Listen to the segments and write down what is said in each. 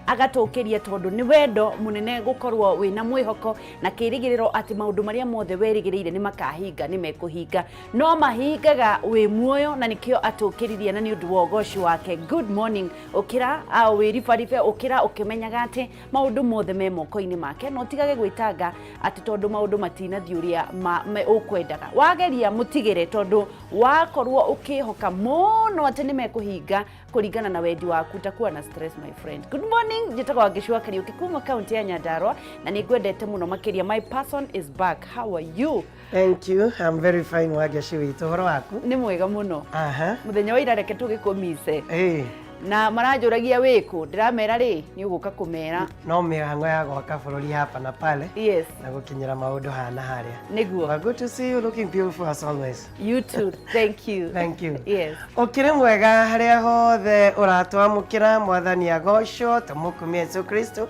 Agatũkĩria tondũ nĩ wendo mũnene gũkorwo wĩna mwĩhoko na kĩrĩgĩrĩro atĩ maũndũ marĩa mothe werĩgĩrĩire nĩ makahinga, nĩ mekũhinga, no mahingaga wĩ muoyo, na nĩkĩo atũkĩririe na nĩ ũndũ wa ũgoci wake. Good morning. Ũkĩra wĩribaribe, ũkĩra ũkĩmenyaga atĩ maũndũ mothe me moko-inĩ make, na ũtigage gwĩtanga atĩ tondũ maũndũ matinathiĩ ũrĩa ũkwendaga. Wageria mũtigĩre, tondũ wakorwo ũkĩhoka mũno atĩ nĩ mekũhinga kũringana na wendi waku, takuwa na stress, my friend. Good morning. Njĩtagwo Wangeci Kariũki kuma kaunti ya Nyandarua na nĩ ngwendete mũno makĩria. My person is back. How are you? Thank you. I'm very fine, Wangeci witũ. Ũhoro waku? Nĩ mwega mũno. Mũthenya wa ira reke tũgĩkũmice na maranjũragia wĩkũ, ndĩramera rĩ nĩ ũgũka kũmera. No mĩhang'o ya gwaka bũrũri hapa na pale na gũkinyĩra maũndũ haha na harĩa. Nĩguo. Well, good to see you, looking beautiful as always. You too, thank you. Thank you. Yes. Ũkĩrĩ mwega harĩa hothe ũratwamũkĩra, mwathani agocwo, tũmũkumie Yesu Kristo.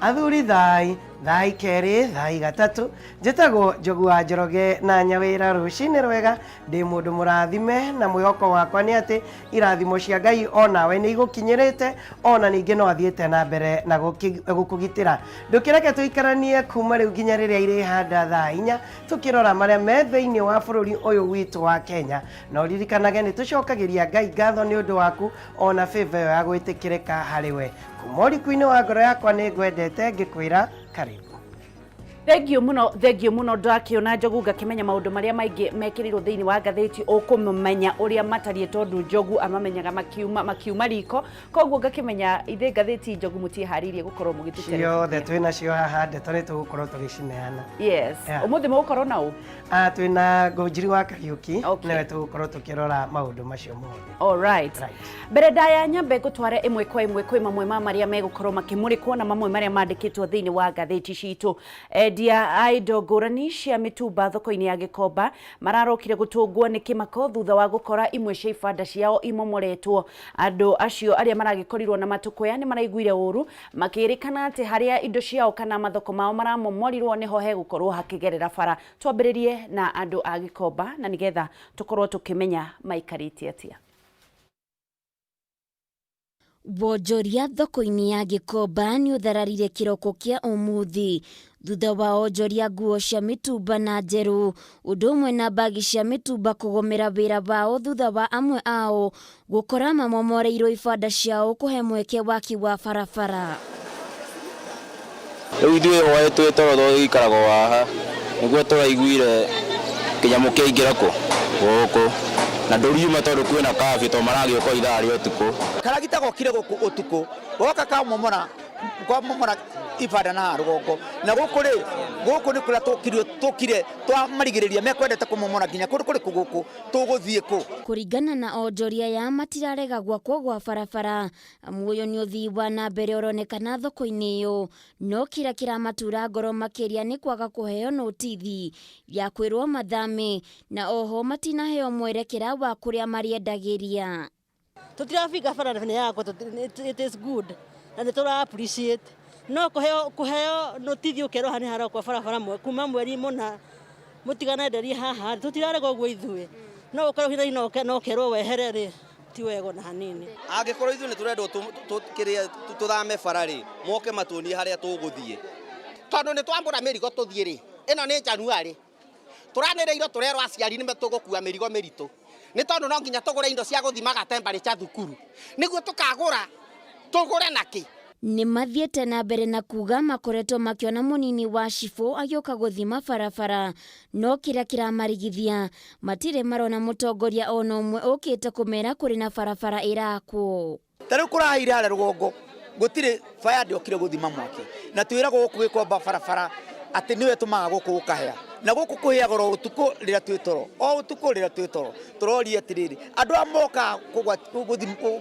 Athuri thai, thai kerĩ, thai gatatũ. Njĩtagwo Njogu wa Njoroge na Nyawĩra. Rũcinĩ rwega, ndĩ mũndũ mũrathime na mwĩhoko wakwa nĩ atĩ irathimo cia Ngai onawe nĩ igũkinyĩrĩte, ona ningĩ no athiĩte na mbere na gũkũgitĩra. Ndũkĩreke tũikaranie kuma rĩu nginya rĩrĩa irĩhanda thaa 4, tũkĩrora marĩa me thĩinĩ wa bũrũri ũyũ witũ wa Kenya. Na ũririkanage nĩ tũcokagĩria Ngai ngatho nĩ ũndũ waku ona favor ĩyo ya gwĩtĩkĩrĩka harĩ we. Kuma ũriku-inĩ wa ngoro yakwa nĩ ngwendete, ngĩkwĩra karibu. Thengiũ mũno, thengiũ mũno. Ndakĩona Njogu ngakĩmenya maũndũ marĩa maingĩ mekĩrĩirwo thĩinĩ wa ngathĩti, ũkũmenya ũrĩa matariĩ tondũ Njogu amamenyaga makiuma riko, koguo ngakĩmenya ithe ngathĩti Njogu mũtiĩharĩirie gũkorwo mũgĩtũterethia. Ciothe twĩ nacio haha, ndeto nĩ tũgũkorwo tũgĩcineana. Ũmũthĩ mũgũkorwo na ũ? Ah, twĩna Ngũnjiri wa Kariũki. Nĩwe tũgũkorwo tũkĩrora maũndũ macio mothe. All right. Mbere ndaya nyambe ngũtware ĩmwe kwa ĩmwe kwĩ mamwe ma marĩa megũkorwo makĩmũrĩkwo na mamwe marĩa mandĩkĩtwo thĩinĩ wa ngathĩti citũ. Endia a indo ngũrani cia mĩtumba thoko-inĩ ya Gĩkomba mararokire gũtũngwo nĩ kĩmako thutha wa gũkora imwe cia ibanda ciao imomoretwo. Andũ acio arĩa maragĩkorirwo na matũkũya nĩ maraiguire ũru makĩrĩkana atĩ harĩa indo ciao kana mathoko mao maramomorirwo nĩho hegũkorwo hakĩgerera bara. Twambĩrĩrie na andũ a Gĩkomba na nĩgetha tũkorwo tũkĩmenya maikarĩte atĩa. Wonjoria thoko-inĩ ya Gĩkomba nĩ ũthararire kĩroko kĩa ũmũthĩ thutha wa onjoria nguo cia mĩtumba na njerũ ũndũ ũmwe na mbagi cia mĩtumba kũgomera wĩra wao thutha wa amwe ao gũkora mamomoreirwo ibanda ciao kũhe mweke waki wa barabara. Rĩu ithuĩ hwaĩ twĩ toro tũgĩikaraga o haha nĩguo tũraiguire kĩnyamũ kĩaingĩra kũ gũkũ na ndũriuma tondũ kwĩna curfew, tondũ maragĩũka o ithaa rĩa ũtukũ. Karagita gokire gũkũ ũtukũ, goka kamomora kamomora ibanda na haha rũgongo, na gũkũ rĩ, gũkũ nĩ kũrĩa tũkire tũkire twamarigĩrĩria mekwendete kũmomora nginya kũndũ kũrĩkũ gũkũ tũgũthiĩ kũ. Kũringana na onjoria ya matirarega gwakwo gwa barabara, muoyo nĩ ũthii wa na mbere ũronekana thoko-inĩ ĩyo, no kĩrĩa kĩramatura ngoro makĩria nĩ kwaga kũheo notithi ya kwĩrwo mathame, na oho matinaheo mwerekera wa kũrĩa marĩendagĩria. Tũtirabinga bara nĩ yakwa, it is good na nĩ tũra appreciate, no kũheo notithi ũkerwo haha nĩ harakwo barabara kuma mweri mũna mũtiganenderie haha, tũtirarega ũguo ithuĩ, no ũkorwo hihi no ũkerwo wehere rĩ, ti wega ona hanini. Angĩkorwo ithuĩ nĩ tũrendwo kĩrĩa tũthame bara rĩ, moke matuonie harĩa tũgũthiĩ. Tondũ nĩ twambũra mĩrigo tũthiĩ rĩ, ĩno nĩ January, tũranĩrĩirwo tũrerwo aciari nĩ tũgũkua mĩrigo mĩritũ, nĩ tondũ no nginya tũgũre indo cia gũthimaga temperature thukuru, nĩguo tũkagũra tũgũre nakĩ. Nĩ mathiĩte na mbere na kuga makoretwo makĩona mũnini wa cibũ agĩũka gũthima barabara, no kĩrĩa kĩramarigithia matirĩ marona mũtongoria ona ũmwe ũkĩte kũmera kũrĩ na barabara ĩrakwo. Ta rĩu kũrahaire harĩa rũgongo gũtirĩ fire ndĩokire gũthima mwaki, na twĩragwo gũkũ Gĩkomba barabara atĩ nĩyo ĩtũmaga gũkũ gũkahĩa, na gũkũ kũhĩaga oro ũtukũ rĩrĩa twĩ toro, o ũtukũ rĩrĩa twĩ toro. Tũroria atĩrĩrĩ, andũ aya mokaga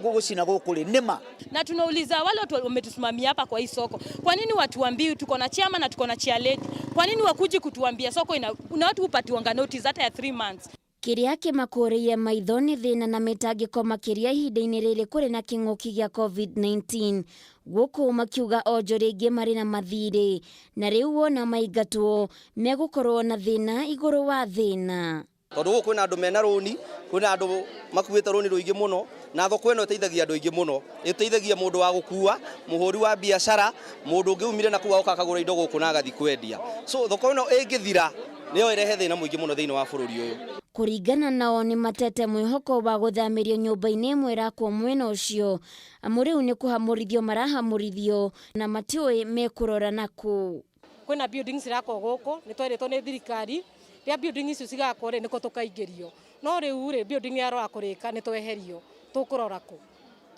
gũcina gũkũ rĩ, nĩma? Na tunauliza wale watu wametusimamia hapa kwa hii soko, kwa nini watuambii tuko na chairman na tuko na chair lady? Kwa nini wakuji kutuambia soko ina na watu hupatiwanga notice hata ya 3 months? Kĩrĩa kĩmakũrĩire maitho nĩ thĩna na mĩtangĩko makĩria ihinda-inĩ rĩrĩ kũrĩ na kĩng'ũki gĩa COVID-19, gũkũ makiuga onjoria aingĩ marĩ na mathirĩ na rĩu wona maingatwo megũkorwo na thĩna igũrũ wa thĩna. Tondũ gũkũ kwĩna andũ mena rũni, kwĩna andũ makuĩte rũni rũingĩ mũno, Na thoko ĩno ĩteithagia andũ aingĩ mũno, ĩteithagia mũndũ wa gũkua, mũhũri wa biacara, mũndũ ũngĩ umire na kũu agoka akagũra indo gũkũ na agathiĩ kwendia. So thoko ĩno ĩngĩthira nĩyo ĩrehe thĩna mũingĩ mũno thĩinĩ wa bũrũri ũyũ. Kũringana nao nĩ matete mwĩhoko wa gũthamĩrio nyũmba-inĩ ĩmwe ĩrakwo mwena ũcio, amu rĩu nĩ kũhamũrithio marahamũrithio na matiũĩ mekũrora nakũ. Kwĩna buildings irakwo gũkũ, nĩ twerĩtwo nĩ thirikari rĩa building icio cigakwo rĩ, nĩkuo tũkaingĩrio. No rĩu rĩ, building yarora kũrĩka nĩ tweherio, tũkũrora kũ?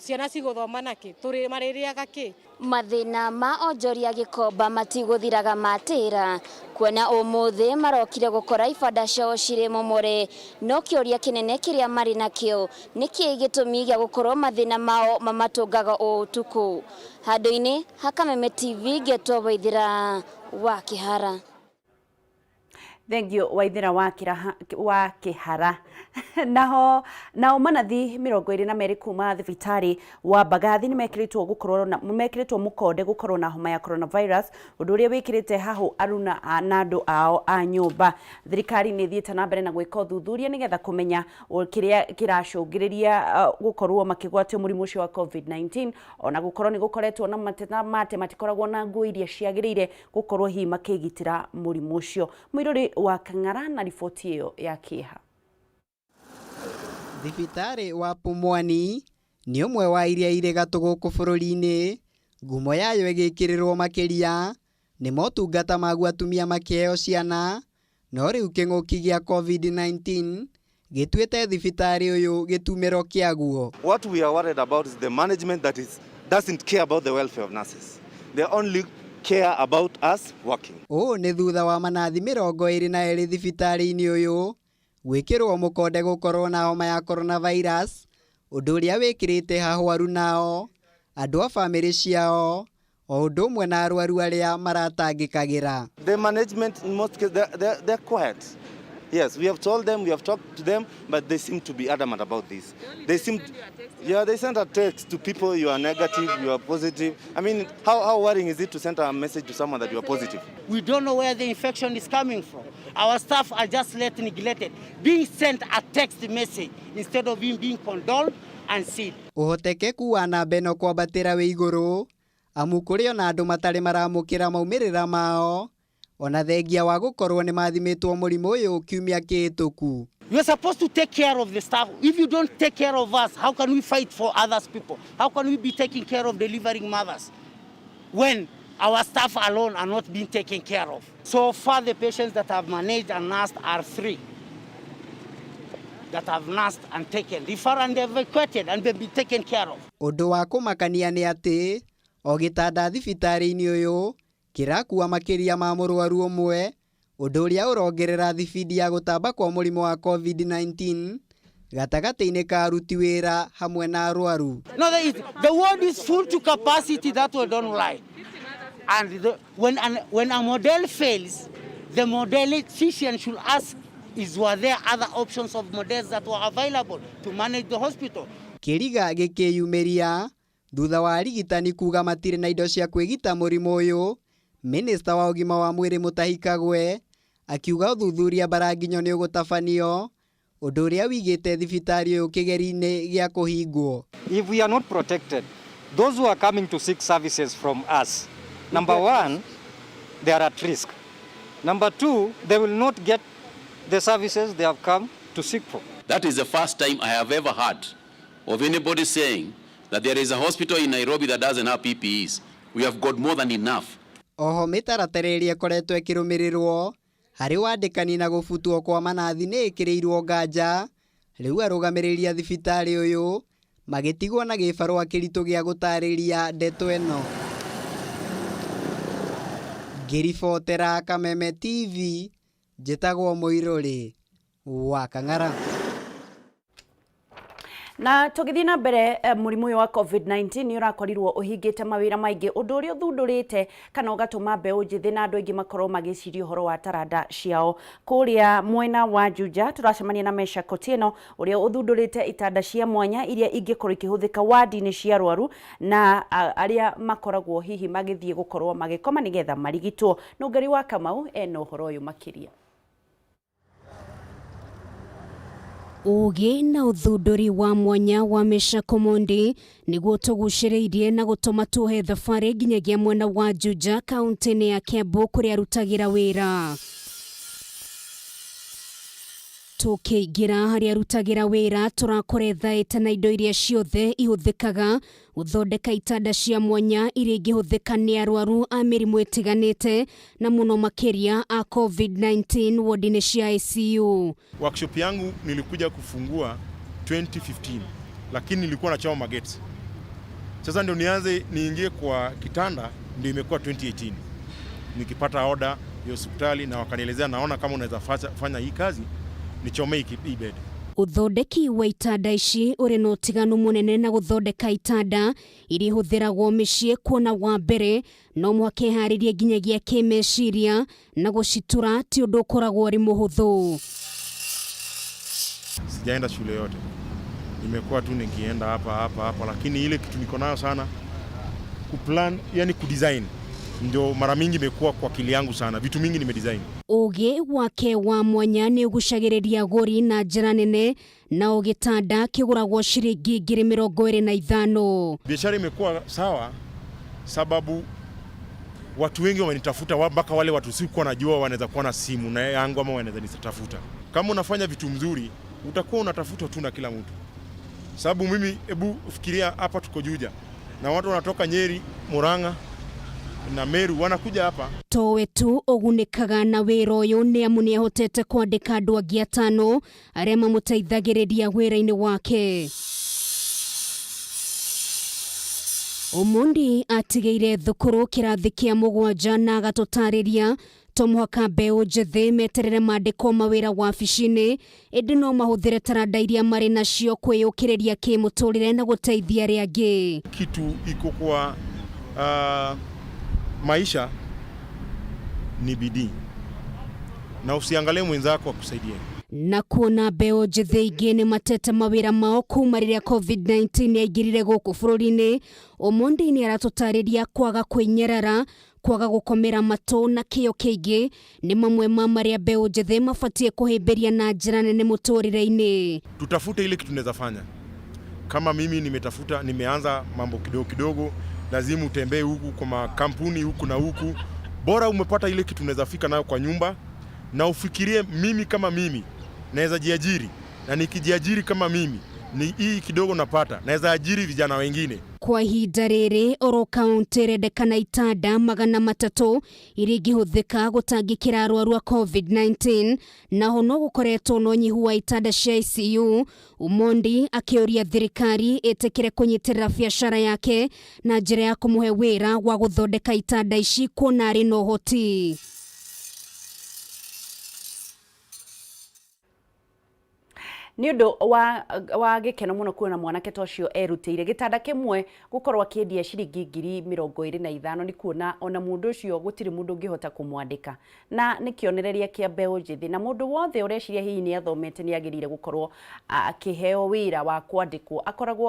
Ciana cigũthoma nakĩ? Tũrĩ marĩrĩaga kĩ? Mathĩna ma onjoria Gĩkomba matigũthiraga matĩra, kuona ũmũthĩ marokire gũkora ibanda ciao cirĩ momore, no kĩũria kĩnene kĩrĩa marĩ nakĩo nĩ kĩĩ gĩtũmi gĩa gũkorwo mathĩna mao mamatũngaga o ũtukũ. Handũ-inĩ ha Kameme TV ngetwo Waithĩra wa Kĩhara. Thank you Waithĩra wa Kĩraha, wa Kĩhara. Naho nao manathi 22 kuma thibitarĩ wa Mbagathi nĩmekĩrĩtwo gũkorwo na mekĩrĩtwo mũkonde gũkorwo na homa ya coronavirus, ũndũ ũrĩa wĩkĩrĩte hahũ aruna na andũ ao a nyũmba. Thirikari nĩ ĩthiĩte na mbere na gwĩka ũthuthuria nĩgetha kũmenya kĩrĩa kĩracũngĩrĩria gũkorwo makĩgwatio mũrimũ ũcio wa COVID-19, ona gũkorwo nĩ gũkoretwo na mateta mate matikoragwo na nguo iria ciagĩrĩire gũkorwo hihi makĩgitĩra mũrimũ ũcio. Mũirũrĩ wa Kang'ara na riboti ĩyo ya kĩeha. Thibitarĩ wa Pumwani nĩ ũmwe wa iria irĩ gatũ gũkũ bũrũri-inĩ, ngumo yayo ĩgĩkĩrĩrwo makĩria nĩ motungata maguo atumia makĩheo ciana, no rĩu kĩng'ũki gĩa COVID-19 gĩtuĩte thibitarĩ ũyũ gĩtumĩro kĩaguo. What we are worried about is the management that doesn't care about the welfare of nurses. They only care about us working. Ũũ nĩ thutha wa manathi 22 thibitarĩ-inĩ ũyũ gwĩkĩrwo mũkonde gũkorwo na homa ya coronavirus, ũndũ ũrĩa wĩkĩrĩte hahwaru nao andũ a bamĩrĩ ciao o ũndũ ũmwe na arwaru arĩa maratangĩkagĩra. The management in most cases they're quiet. Yes, we have told them, we have talked to them, but they seem to be adamant about this. They seem, yeah, they send a text to people, you are negative, you are positive. I mean, how worrying is it to send a message to someone that you are positive? We don't know where the infection is coming from. Our staff are just left neglected, being sent a text message instead of being condoled and seen. Ũhotekeku wa namba ĩno kwambatĩra wĩ igũrũ, amu kũrĩ ona andũ matarĩ maramũkĩra maumĩrĩra mao, ona thengia wa gũkorwo nĩ mathimĩtwo mũrimũ ũyũ kiumia kĩhĩtũku. You are supposed to take care of the staff. If you don't take care of us, how can we fight for others people? How can we be taking care of delivering mothers when our staff alone are not being taken care of? So far, the patients that have managed and nursed are 3 that have nursed and taken, referred and evacuated and been taken care of. Ũndũ wa kũmakania nĩ atĩ o gĩtanda thibitarĩ-inĩ ũyũ kĩrakua makĩria ma mũrwaru ũmwe, ũndũ ũrĩa ũrongerera thibindi ya gũtamba kwa mũrimũ wa COVID-19 gatagatĩ-inĩ ka aruti wĩra hamwe na arwaru. No, the ward is full to capacity, that we don't lie. And when a model fails, the modelician should ask, were there other options of models that were available to manage the hospital? Kĩriga gĩkĩyumĩria thutha wa arigitani kuga matirĩ na indo cia kwĩgita mũrimũ ũyũ, Minista wa ũgima wa mwĩrĩ Mutahi Kagwe akiuga ũthuthuria mbaranginyo nĩ ũgũtabanio, ũndũ ũrĩa wigĩte thibitarĩ ũyũ kĩgeri-inĩ gĩa kũhingwo. If we are not protected, those who are coming to seek services from us, number one, they are at risk. Number two, they will not get the services they have come to seek for. That is the first time I have ever heard of anybody saying that there is a hospital in Nairobi that doesn't have PPEs. We have got more than enough. Oho mĩtaratara ĩrĩa ĩkoretwo ĩkĩrũmĩrĩrwo harĩ wandĩkani na gũbutwo kwa manathi nĩ ĩkĩrĩirwo nganja, rĩu arũgamĩrĩri a thibitarĩ ũyũ magĩtigwo na gĩbarũa kĩritũ gĩa gũtarĩria ndeto ĩno. Ngĩribotera Kameme TV, njĩtagwo Mũirũrĩ wa Kang'ara. Na tũgĩthiĩ na mbere, mũrimũ ũyũ wa COVID-19 nĩ ũrakorirwo ũhingĩte mawĩra maingĩ, ũndũ ũrĩa ũthundũrĩte kana ũgatũma mbeũ njĩthĩ na andũ aingĩ makorwo magĩciria ũhoro wa taranda ciao. Kũrĩa mwena wa Juja tũracemania na Mesha Kotieno ũrĩa ũthundũrĩte itanda cia mwanya iria ingĩkorwo ikĩhũthĩka wadi-inĩ cia arwaru na arĩa makoragwo hihi magĩthiĩ gũkorwo magĩkoma nĩgetha marigitwo. Nũngari wa Kamau ena ũhoro ũyũ makĩria. Ũũgĩ na ũthundũri wa mwanya wa Meshack Omondi nĩguo tũgucĩrĩirie na gũtũma tuohe thabarĩ nginyagia mwena wa Juja kaunti-inĩ ya Kiambu kũrĩa arutagĩra wĩra. Tũkĩingĩra harĩa arutagĩra wĩra tũrakora ethaĩte na indo iria ciothe ihũthĩkaga gũthondeka itanda cia mwanya iria ingĩhũthĩka nĩ arwaru a mĩrimũ ĩtiganĩte na mũno makĩria a COVID-19 wodi-inĩ cia ICU. Workshop yangu nilikuja kufungua 2015 lakini nilikuwa nachoma mageti. Sasa ndio nianze niingie kwa kitanda ndio imekuwa 2018. Nikipata order ya hospitali na wakanielezea, naona kama unaweza fanya hii kazi, nichomee hii bed. Ũthondeki wa itanda ici ũrĩ na ũtiganu mũnene na gũthondeka itanda iria ihũthĩragwo mĩciĩ kuona wa mbere no mũhaka ĩharĩrie nginyagia kĩmeciria na gũcitura ti ũndũ ũkoragwo ũrĩ mũhũthũ. Sijaenda shule yote, nimekuwa tu nikienda hapa hapa hapa, lakini ile kitu niko nayo sana kuplan, yani kudesign ndio mara mingi imekuwa kwa akili yangu sana, vitu mingi nimedesign. Ũgĩ wake wa mwanya nĩ ũgucagĩrĩria agũri na njĩra nene na o gĩtanda kĩgũragwo ciringi 25,000. Biashara imekuwa sawa sababu watu wengi wamenitafuta, mpaka wale watu sikuwa najua wanaweza kuwa na simu na yangu ama wanaweza nitafuta. Kama unafanya vitu mzuri utakuwa unatafutwa tu na kila mtu. Sababu mimi, hebu fikiria hapa tuko Juja na watu wanatoka Nyeri, Murang'a na Meru wanakuja hapa. Towe tu ũgunĩkaga na wĩra ũyũ nĩ amu nĩahotete kwandĩka andũ angĩ atano arĩa mamũteithagĩrĩria wĩra-inĩ wake. Omondi atigĩire thukuru kĩrathi kĩa mũgwanja na agatũtarĩria to mũhaka mbeũ njĩthĩ meterere mandĩkwo mawĩra wabici-inĩ ĩndĩ no mahũthĩre taranda iria marĩ nacio kwĩyũkĩrĩria kĩmũtũrĩre na gũteithia arĩa angĩ. Kitu iko kwa maisha ni bidii na usiangalie mwenzako akusaidie. Na kuona mbeũ njĩthĩ ingĩ nĩ matete mawĩra mao kuma rĩrĩa COVID-19 yaingĩrire gũkũ bũrũri-inĩ, Omondi nĩ aratũtarĩria kwaga kwĩnyerera, kwaga gũkomera matũ na kĩyo kĩingĩ nĩ mamwe ma marĩa mbeũ njĩthĩ mabatiĩ kũhĩmbĩria na njĩra nene mũtũrĩre-inĩ. Tutafute ile kitu tunaweza fanya. Kama mimi nimetafuta, nimeanza mambo kidogo kidogo, lazima utembee huku kwa makampuni huku na huku, bora umepata ile kitu unaweza fika nayo kwa nyumba, na ufikirie mimi kama mimi naweza jiajiri, na nikijiajiri kama mimi ni hii kidogo napata naweza ajiri vijana wengine. Kwa ihinda rĩrĩ oro kaunti ĩrendekana itanda 300 iria ingĩhũthĩka gũtangĩkĩra arwaru a COVID-19 naho no gũkoretwo na ũnyihu wa itanda cia ICU. Omondi akĩũria thirikari ĩtĩkĩre kũnyitĩrĩra biacara yake na njĩra ya kũmũhe wĩra wa gũthondeka itanda ici kuona arĩ na ũhoti. Nĩ ũndũ wa gĩkeno mũno kuona mwanake ta ũcio erutĩire gĩtanda kĩmwe gũkorwo akĩendia ciringi 25,000 nĩ kuona ona mũndũ ũcio gũtirĩ mũndũ ũngĩhota kũmwandĩka, na nĩ kĩonereria kĩa mbeũ njĩthĩ na mũndũ wothe ũreciria hihi nĩ athomete nĩ agĩrĩire gũkorwo akĩheo wĩra wa kwandĩkwo,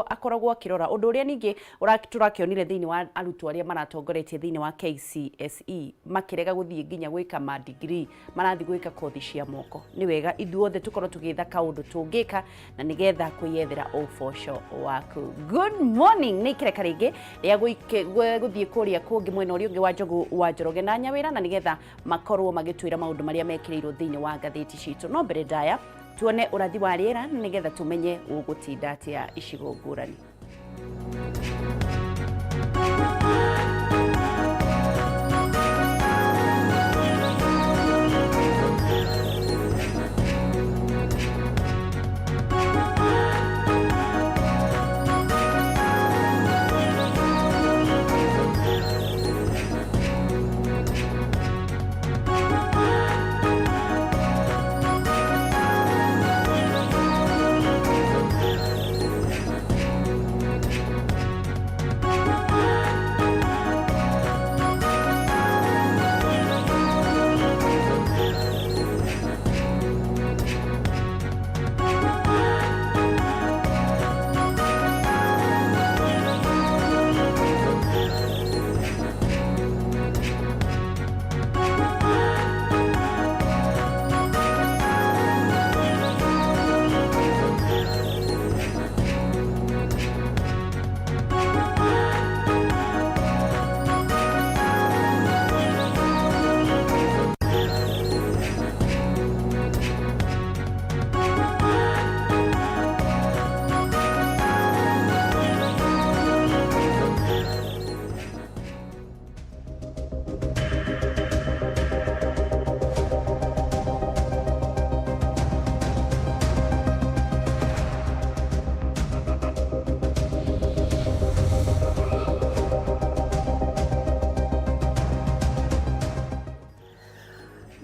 akoragwo akĩrora ũndũ ũrĩa ningĩ tũrakĩonire thĩinĩ wa arutwo arĩa maratongoretie thĩinĩ wa KCSE makĩrega gũthiĩ nginya gwĩka ma degree, marathiĩ gwĩka kothi cia moko. Nĩ wega ithuothe tũkorwo tũgĩetha kaũndũ tũngĩ na nigetha kwiyethera ũboco waku. Good morning, nĩ ikĩreka rĩngĩ rĩa gũthiĩ kũrĩa kũngĩ mwena ũrĩa ũngĩ wa Njogu wa Njoroge na Nyawĩra, na nigetha makorwo magĩtwĩra maũndũ marĩa mekĩrĩirwo thĩinĩ wa ngathĩti citũ. No mbere ndaya tuone ũrathi wa rĩera nigetha tũmenye ũgũtinda atĩa icigo ngũrani.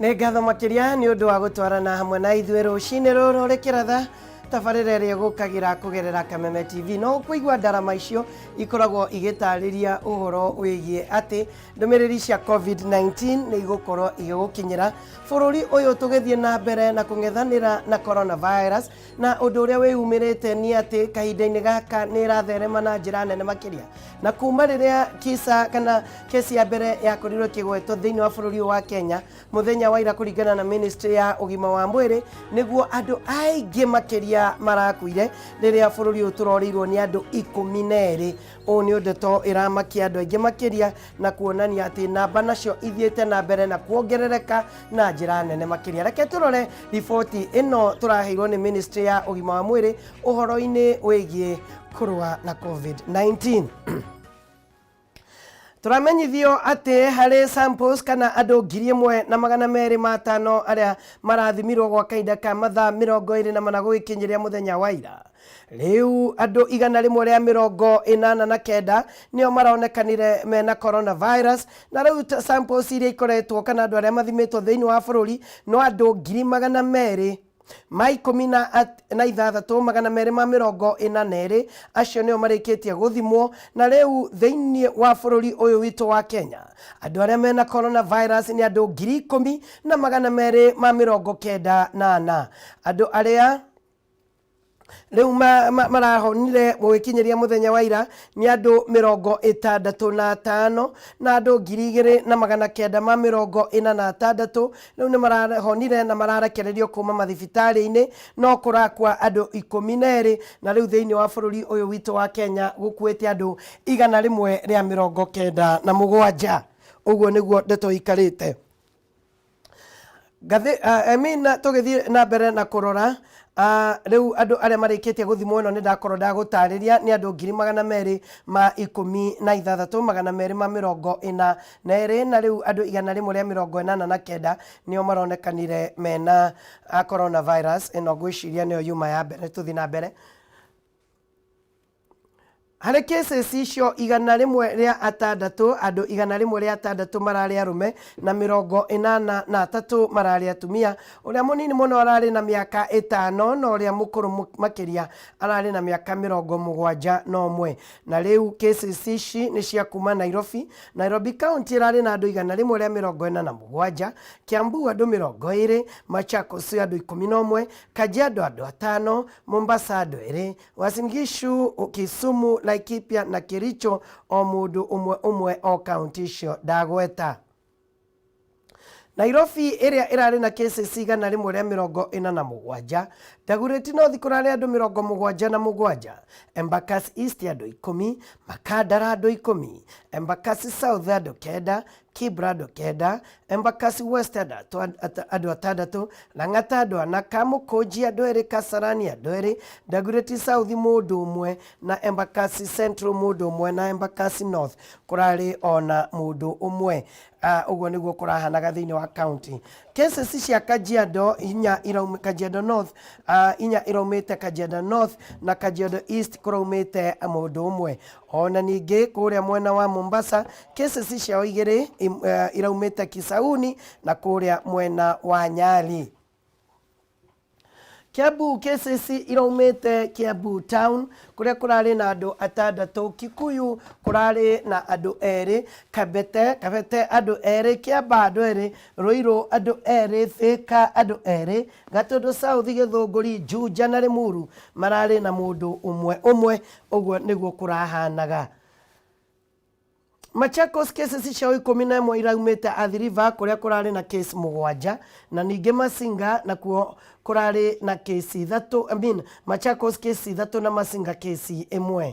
Nĩ ngatho makĩria nĩ ũndũ wa gũtwarana hamwe na ithuĩ rũcinĩ rũrũ rĩkĩratha tabarĩra ĩrĩa ĩgũkagĩra kũgerera Kameme TV. No ũkũigua ndarama icio ikoragwo igĩtarĩria ũhoro wĩgiĩ atĩ ndũmĩrĩri cia COVID-19 nĩ igũkorwo igĩgũkinyĩra bũrũri ũyũ tũgĩthiĩ na mbere na kũng'ethanĩra na coronavirus. Na ũndũ ũrĩa wĩyumĩrĩte nĩ atĩ kahinda-inĩ gaka nĩ ĩratherema na njĩra nene makĩria, na kuma rĩrĩa kisa kana kesi ya mbere yakorirwo ĩkĩgwetwo thĩinĩ wa bũrũri ũyũ wa Kenya mũthenya wa ira kũringana na ministry ya ũgima wa mwĩrĩ, nĩguo andũ aingĩ makĩria marakuire rĩrĩa bũrũri ũyũ tũrorĩirwo nĩ andũ 12. Ũũ nĩ ndeto ĩramakia andũ aingĩ makĩria na kuonania atĩ namba nacio ithiĩte na mbere na kuongerereka na njĩra nene makĩria. Reke tũrore riboti ĩno tũraheirwo nĩ ministry ya ũgima wa mwĩrĩ ũhoro-inĩ wĩgiĩ kũrũa na COVID-19. Tũramenyithio atĩ harĩ samples kana andũ 1205 arĩa marathimirwo gwa kahinda ka mathaa 24 gũgĩkinyĩria mũthenya wa ira. Rĩu andũ 189 nĩo maronekanire mena coronavirus, na rĩu samples iria ikoretwo kana andũ arĩa mathimĩtwo thĩinĩ wa bũrũri no andũ ngiri magana merĩ ma ikũmi na ithathatũ magana merĩ ma mĩrongo ĩna na ĩrĩ, acio nĩo marĩkĩtie gũthimwo. Na rĩu thĩinĩ wa bũrũri ũyũ witũ wa Kenya andũ arĩa mena coronavirus nĩ andũ 10,294. Andũ arĩa rĩu marahonire gũgĩkinyĩria mũthenya wa ira nĩ andũ 65, na andũ 2946 rĩu nĩ marahonire na mararekererio kuma mathibitarĩ-inĩ, no kũrakua andũ 12. Na rĩu thĩinĩ wa bũrũri ũyũ witũ wa Kenya gũkuĩte andũ 197. Ũguo nĩguo ndeto ikarĩte. I mean, tũgĩthiĩ na mbere na kũrora rĩu andũ arĩa marĩkĩtie gũthimwo ĩno nĩ ndakorwo ndagũtarĩria nĩ andũ 216242, na rĩu andũ 189 nĩo maronekanire mena coronavirus ĩno. Ngwĩciria nĩyo yuma ya mbere. Tũthiĩ na mbere harĩ cases icio 106, andũ 106 mararĩ arũme na 83 mararĩ atumia. Ũrĩa mũnini mũno ararĩ na mĩaka 5 na ũrĩa mũkũrũ makĩria ararĩ na mĩaka 71. Na rĩu cases ici nĩ cia kuma Nairobi. Nairobi County ĩrarĩ na andũ 147, Kiambu andũ 20, Machakos andũ 11, Kajiado andũ 5, Mombasa andũ 2, Uasin Gishu, Kisumu, Laikipia na Kericho o mũndũ ũmwe ũmwe o kaunti icio ndagweta. Nairobi ĩrĩa ĩrarĩ na cases 147, Dagoretti North kũrarĩ andũ 77, Embakasi East andũ 10, Makandara andũ 10, Embakasi South andũ 9, Kibra andũ 9, Embakasi West andũ 6, Lang'ata andũ 4, Kamukunji andũ 2, Kasarani andũ 2, Dagoretti South mũndũ ũmwe na Embakasi Central mũndũ ũmwe na Embakasi North kũrarĩ ona mũndũ ũmwe. Ũguo nĩguo kũrahanaga thĩinĩ wa county. Cases cia Kajiado inya iraumĩte Kajiado North, inya iraumĩte Kajiado North na Kajiado East kũraumĩte mũndũ ũmwe. Ona ningĩ kũrĩa mwena wa Mombasa cases ciao 2 iraumĩte Kisauni na kũrĩa mwena wa Nyali. Kiambu cases iraumĩte Kiambu town kũrĩa kũrarĩ na andũ 6, Kikuyu kũrarĩ na andũ 2, Kabete andũ 2, Kiambaa andũ 2, Ruiru andũ 2, Thika andũ 2, Gatundu South, Gĩthũngũri, Juja na Limuru mararĩ na mũndũ ũmwe ũmwe. Ũguo nĩguo kũrahanaga. Machakos cases ciao 11 iraumĩte Athi River kũrĩa kũrarĩ na case 7, na ningĩ Masinga nakuo kũrarĩ na case 3, I mean Machakos case 3 na Masinga case 1.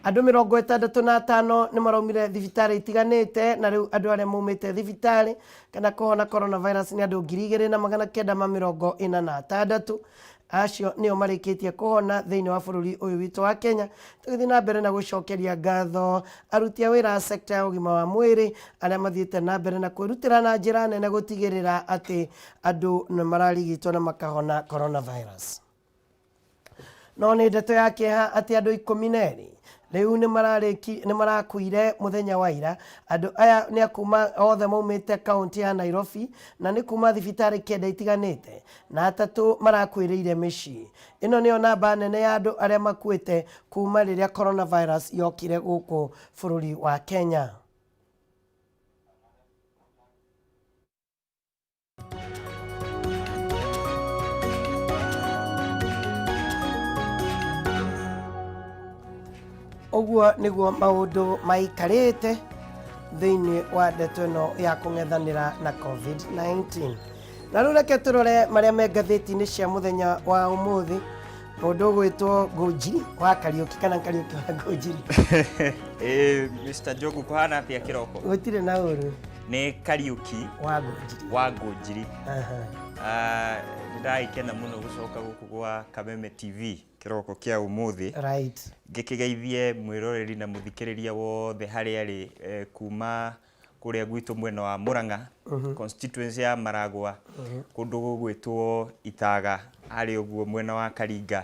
Andũ 65 nĩ maraumire thibitarĩ itiganĩte, na rĩu andũ arĩa maumĩte thibitarĩ kana kũhona coronavirus nĩ andũ 2946. Acio nĩo marĩkĩtie kũhona thĩinĩ wa bũrũri ũyũ witũ wa Kenya. Tũgĩthiĩ na mbere na gũcokeria ngatho aruti a wĩra a sector ya ũgima wa mwĩrĩ arĩa mathiĩte na mbere na kwĩrutĩra na njĩra nene gũtigĩrĩra atĩ andũ nĩ mararigitwo na makahona coronavirus. No nĩ ndeto ya kĩeha atĩ andũ 12 Rĩu nĩ marakuire mũthenya wa ira. Andũ aya nĩ akuma othe maumĩte kaũntĩ ya Nairobi na nĩ kuma thibitarĩ kenda itiganĩte na atatũ marakuĩrĩire mĩciĩ. Ĩno nĩyo namba nene ya andũ arĩa makuĩte kuma rĩrĩa coronavirus yokire gũkũ bũrũri wa Kenya. Ũguo nĩguo maũndũ maikarĩte thĩinĩ wa ndeto ĩno ya kũng'ethanĩra na COVID-19. Na rĩu reke tũrore marĩa me ngathĩti-inĩ cia mũthenya wa ũmũthĩ. Mũndũ ũgwĩtwo Ngũnjiri wa Kariũki kana Kariũki wa Ngũnjiri. Ĩĩ, Mr. Njogu kũhana atĩa kĩroko? Gũtirĩ na ũru. Nĩ Kariũki wa Ngũnjiri. Wa Ngũnjiri. Aha. Ah, nĩ ndagĩkena mũno gũcoka gũkũ gwa Kameme TV kĩroko kĩa ũmũthĩ. Right. Ngĩkĩgeithie mwĩroreri na mũthikĩrĩria wothe harĩa arĩ eh, kuma kũrĩa gwitũ mwena wa Murang'a constituency ya Maragwa kũndũ gũgwĩtwo Itaga harĩa ũguo mwena wa Karinga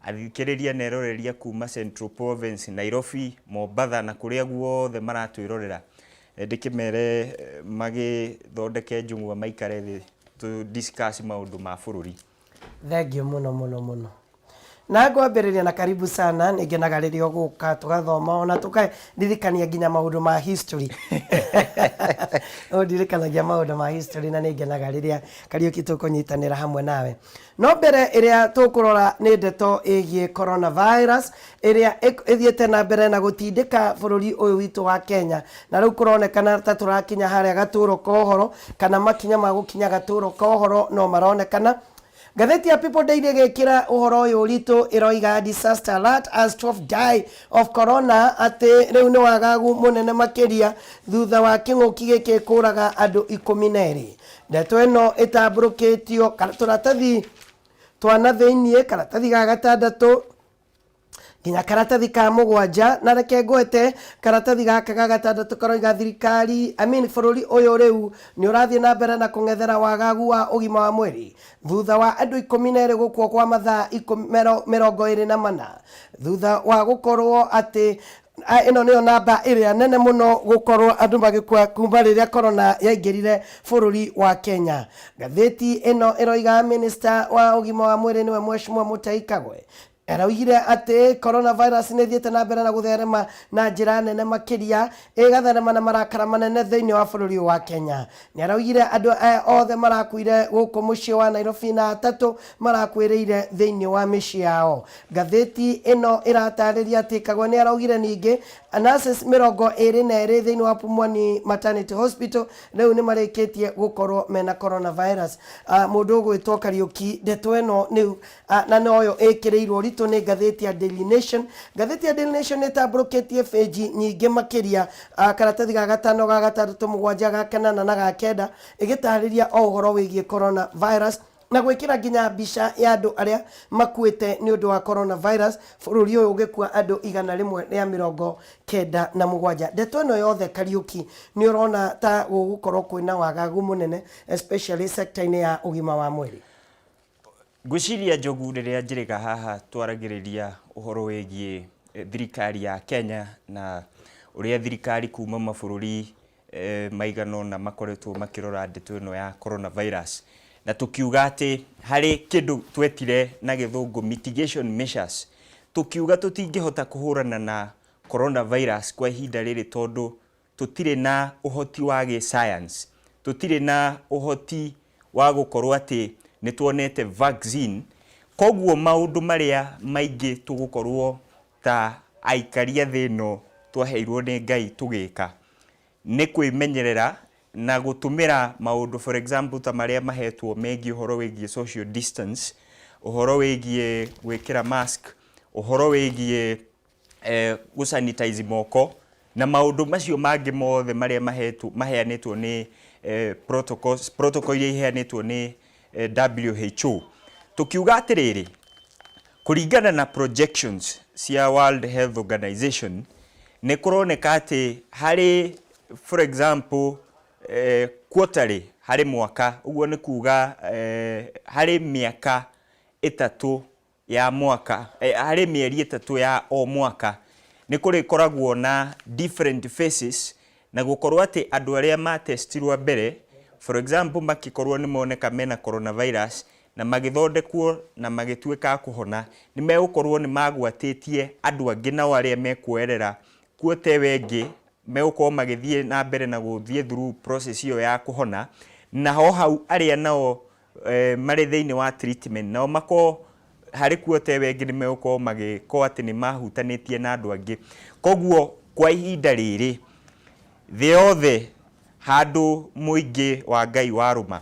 athikĩrĩria na eroreria kuma Central Province Nairobi Mombatha na kũrĩa guothe maratwĩrorera ndĩkĩmere magĩthondeke njũng'wa maikare thĩ tũ discuss maũndũ ma bũrũri. Thengiũ mũno mũno mũno. Na ngwambĩrĩria na karibu sana, nĩ ngenaga rĩrĩa ũgũka tũgathoma ona tũkaririkania nginya maũndũ ma history. Ũndirikanagia maũndũ ma history na nĩ ngenaga rĩrĩa Kariũki tũkũnyitanĩra hamwe nawe. No mbere ĩrĩa tũkũrora nĩ ndeto ĩgiĩ coronavirus ĩrĩa ĩthiĩte na mbere na gũtindĩka bũrũri ũyũ witũ wa Kenya, na rĩu kũronekana ta tũrakinya harĩa gatũro ka ũhoro kana makinya ma gũkinya gatũro ka ũhoro no maronekana. Ngathĩti ya People Daily ĩgĩkĩra ũhoro ũyũ ũritũ ĩroiga disaster alert as 12 die of corona, atĩ rĩu nĩ wagagu mũnene makĩria thutha wa kĩng'ũki gĩkĩ kũraga andũ 12. Ndeto ĩno ĩtambũrũkĩtio tũratathi twa na thĩiniĩ, karatathi ga gatandatũ nginya karatathi ka mũgwanja. Na reke ngwete karatathi gaka ga gatandatũ karoiga thirikari, I mean bũrũri ũyũ rĩu nĩ ũrathiĩ na mbere na kũng'ethera wagagu wa ũgima wa mwĩrĩ thutha wa andũ 12 gũkua kwa mathaa 24 thutha wa gũkorwo atĩ ĩno nĩyo namba ĩrĩa nene mũno gũkorwo andũ magĩkua kuma rĩrĩa corona yaingĩrire bũrũri wa Kenya. Ngathĩti ĩno ĩroiga minister wa ũgima wa mwĩrĩ nĩwe Mheshimiwa Mutahi Kagwe araugire atĩ coronavirus nĩ ĩthiĩte na mbere na gũtherema na njĩra nene makĩria, ĩgatherema na marakara manene thĩinĩ wa bũrũri ũyũ wa Kenya. Nĩ araugire andũ aya othe marakuire gũkũ mũciĩ wa Nairobi na atatũ marakuĩrĩire thĩinĩ wa mĩciĩ yao. Ngathĩti ĩno ĩratarĩria atĩ Kagwe nĩ araugire ningĩ nurses 22 thĩinĩ wa Pumwani Maternity Hospital rĩu nĩ marĩkĩtie gũkorwo mena coronavirus. Mũndũ ũgwĩtwo Kariũki, ndeto ĩno nĩ na noyo ĩkĩrĩirwo ũritũ nĩ ngathĩti ya Daily Nation. Ngathĩti ya Daily Nation nĩ ĩtambũrũkĩtie bĩnji nyingĩ makĩria, karatathi ga gatano, ga gatandatũ, mũgwanja, ga kanana na ga kenda, ĩgĩtarĩria o ũhoro wĩgiĩ coronavirus na gwĩkĩra nginya mbica ya andũ arĩa makuĩte nĩ ũndũ wa coronavirus, bũrũri ũyũ ũgĩkua andũ 197. Ndeto ĩno yothe Kariũki, nĩ ũrona ta gũgũkorwo kwĩna wagagu mũnene especially sector-inĩ ya ũgima wa mwĩrĩ? Ngwĩciria Njogu rĩrĩa njĩrĩga haha twaragĩrĩria ũhoro wĩgiĩ thirikari ya Kenya na ũrĩa thirikari kuma mabũrũri maigana ũna makoretwo makĩrora ndeto ĩno ya coronavirus, na tũkiuga atĩ harĩ kĩndũ twetire na gĩthũngũ mitigation measures, tũkiuga tũtingĩhota kũhũrana na coronavirus kwa ihinda rĩrĩ tondũ tũtirĩ na ũhoti wa gĩ science, tũtirĩ na ũhoti wa gũkorwo atĩ nĩ tuonete vaccine, koguo maũndũ marĩa maingĩ tũgũkorwo ta aikari a thĩ ĩno twaheirwo nĩ Ngai tũgĩka nĩ kwĩmenyerera na gũtũmĩra maũndũ for example ta marĩa mahetwo megiĩ ũhoro wĩgiĩ social distance, ũhoro wĩgiĩ gwĩkĩra mask, ũhoro wĩgiĩ gũ sanitize moko na maũndũ macio mangĩ mothe marĩa mahetwo maheanĩtwo nĩ protocols, protocol iria iheanĩtwo nĩ WHO. Tũkiuga atĩrĩrĩ, kũringana na projections cia World Health Organization, nĩ kũroneka atĩ harĩ for example quarterly harĩ mwaka, ũguo nĩ kuga harĩ mĩaka ĩtatũ ya mwaka, harĩ mĩeri ĩtatũ ya o mwaka, Nĩ kũrĩkoragwo na different phases na gũkorwo atĩ andũ arĩa matestirwo mbere, for example makĩkorwo nĩ moneka mena coronavirus na magĩthondekwo na magĩtuĩka a kũhona, nĩ megũkorwo nĩ magwatĩtie andũ angĩ nao arĩa mekuoerera kuota ĩyo ĩngĩ, megũkorwo magĩthiĩ na mbere na gũthiĩ through process ĩyo ya kũhona, na ho hau arĩa nao marĩ thĩinĩ wa treatment nao makorwo harĩ kuota ĩyo ĩngĩ nĩ megũkorwo magĩkorwo atĩ nĩ mahutanĩtie na andũ angĩ. Koguo kwa ihinda rĩrĩ thĩ yothe handũ mũingĩ wa Ngai warũma,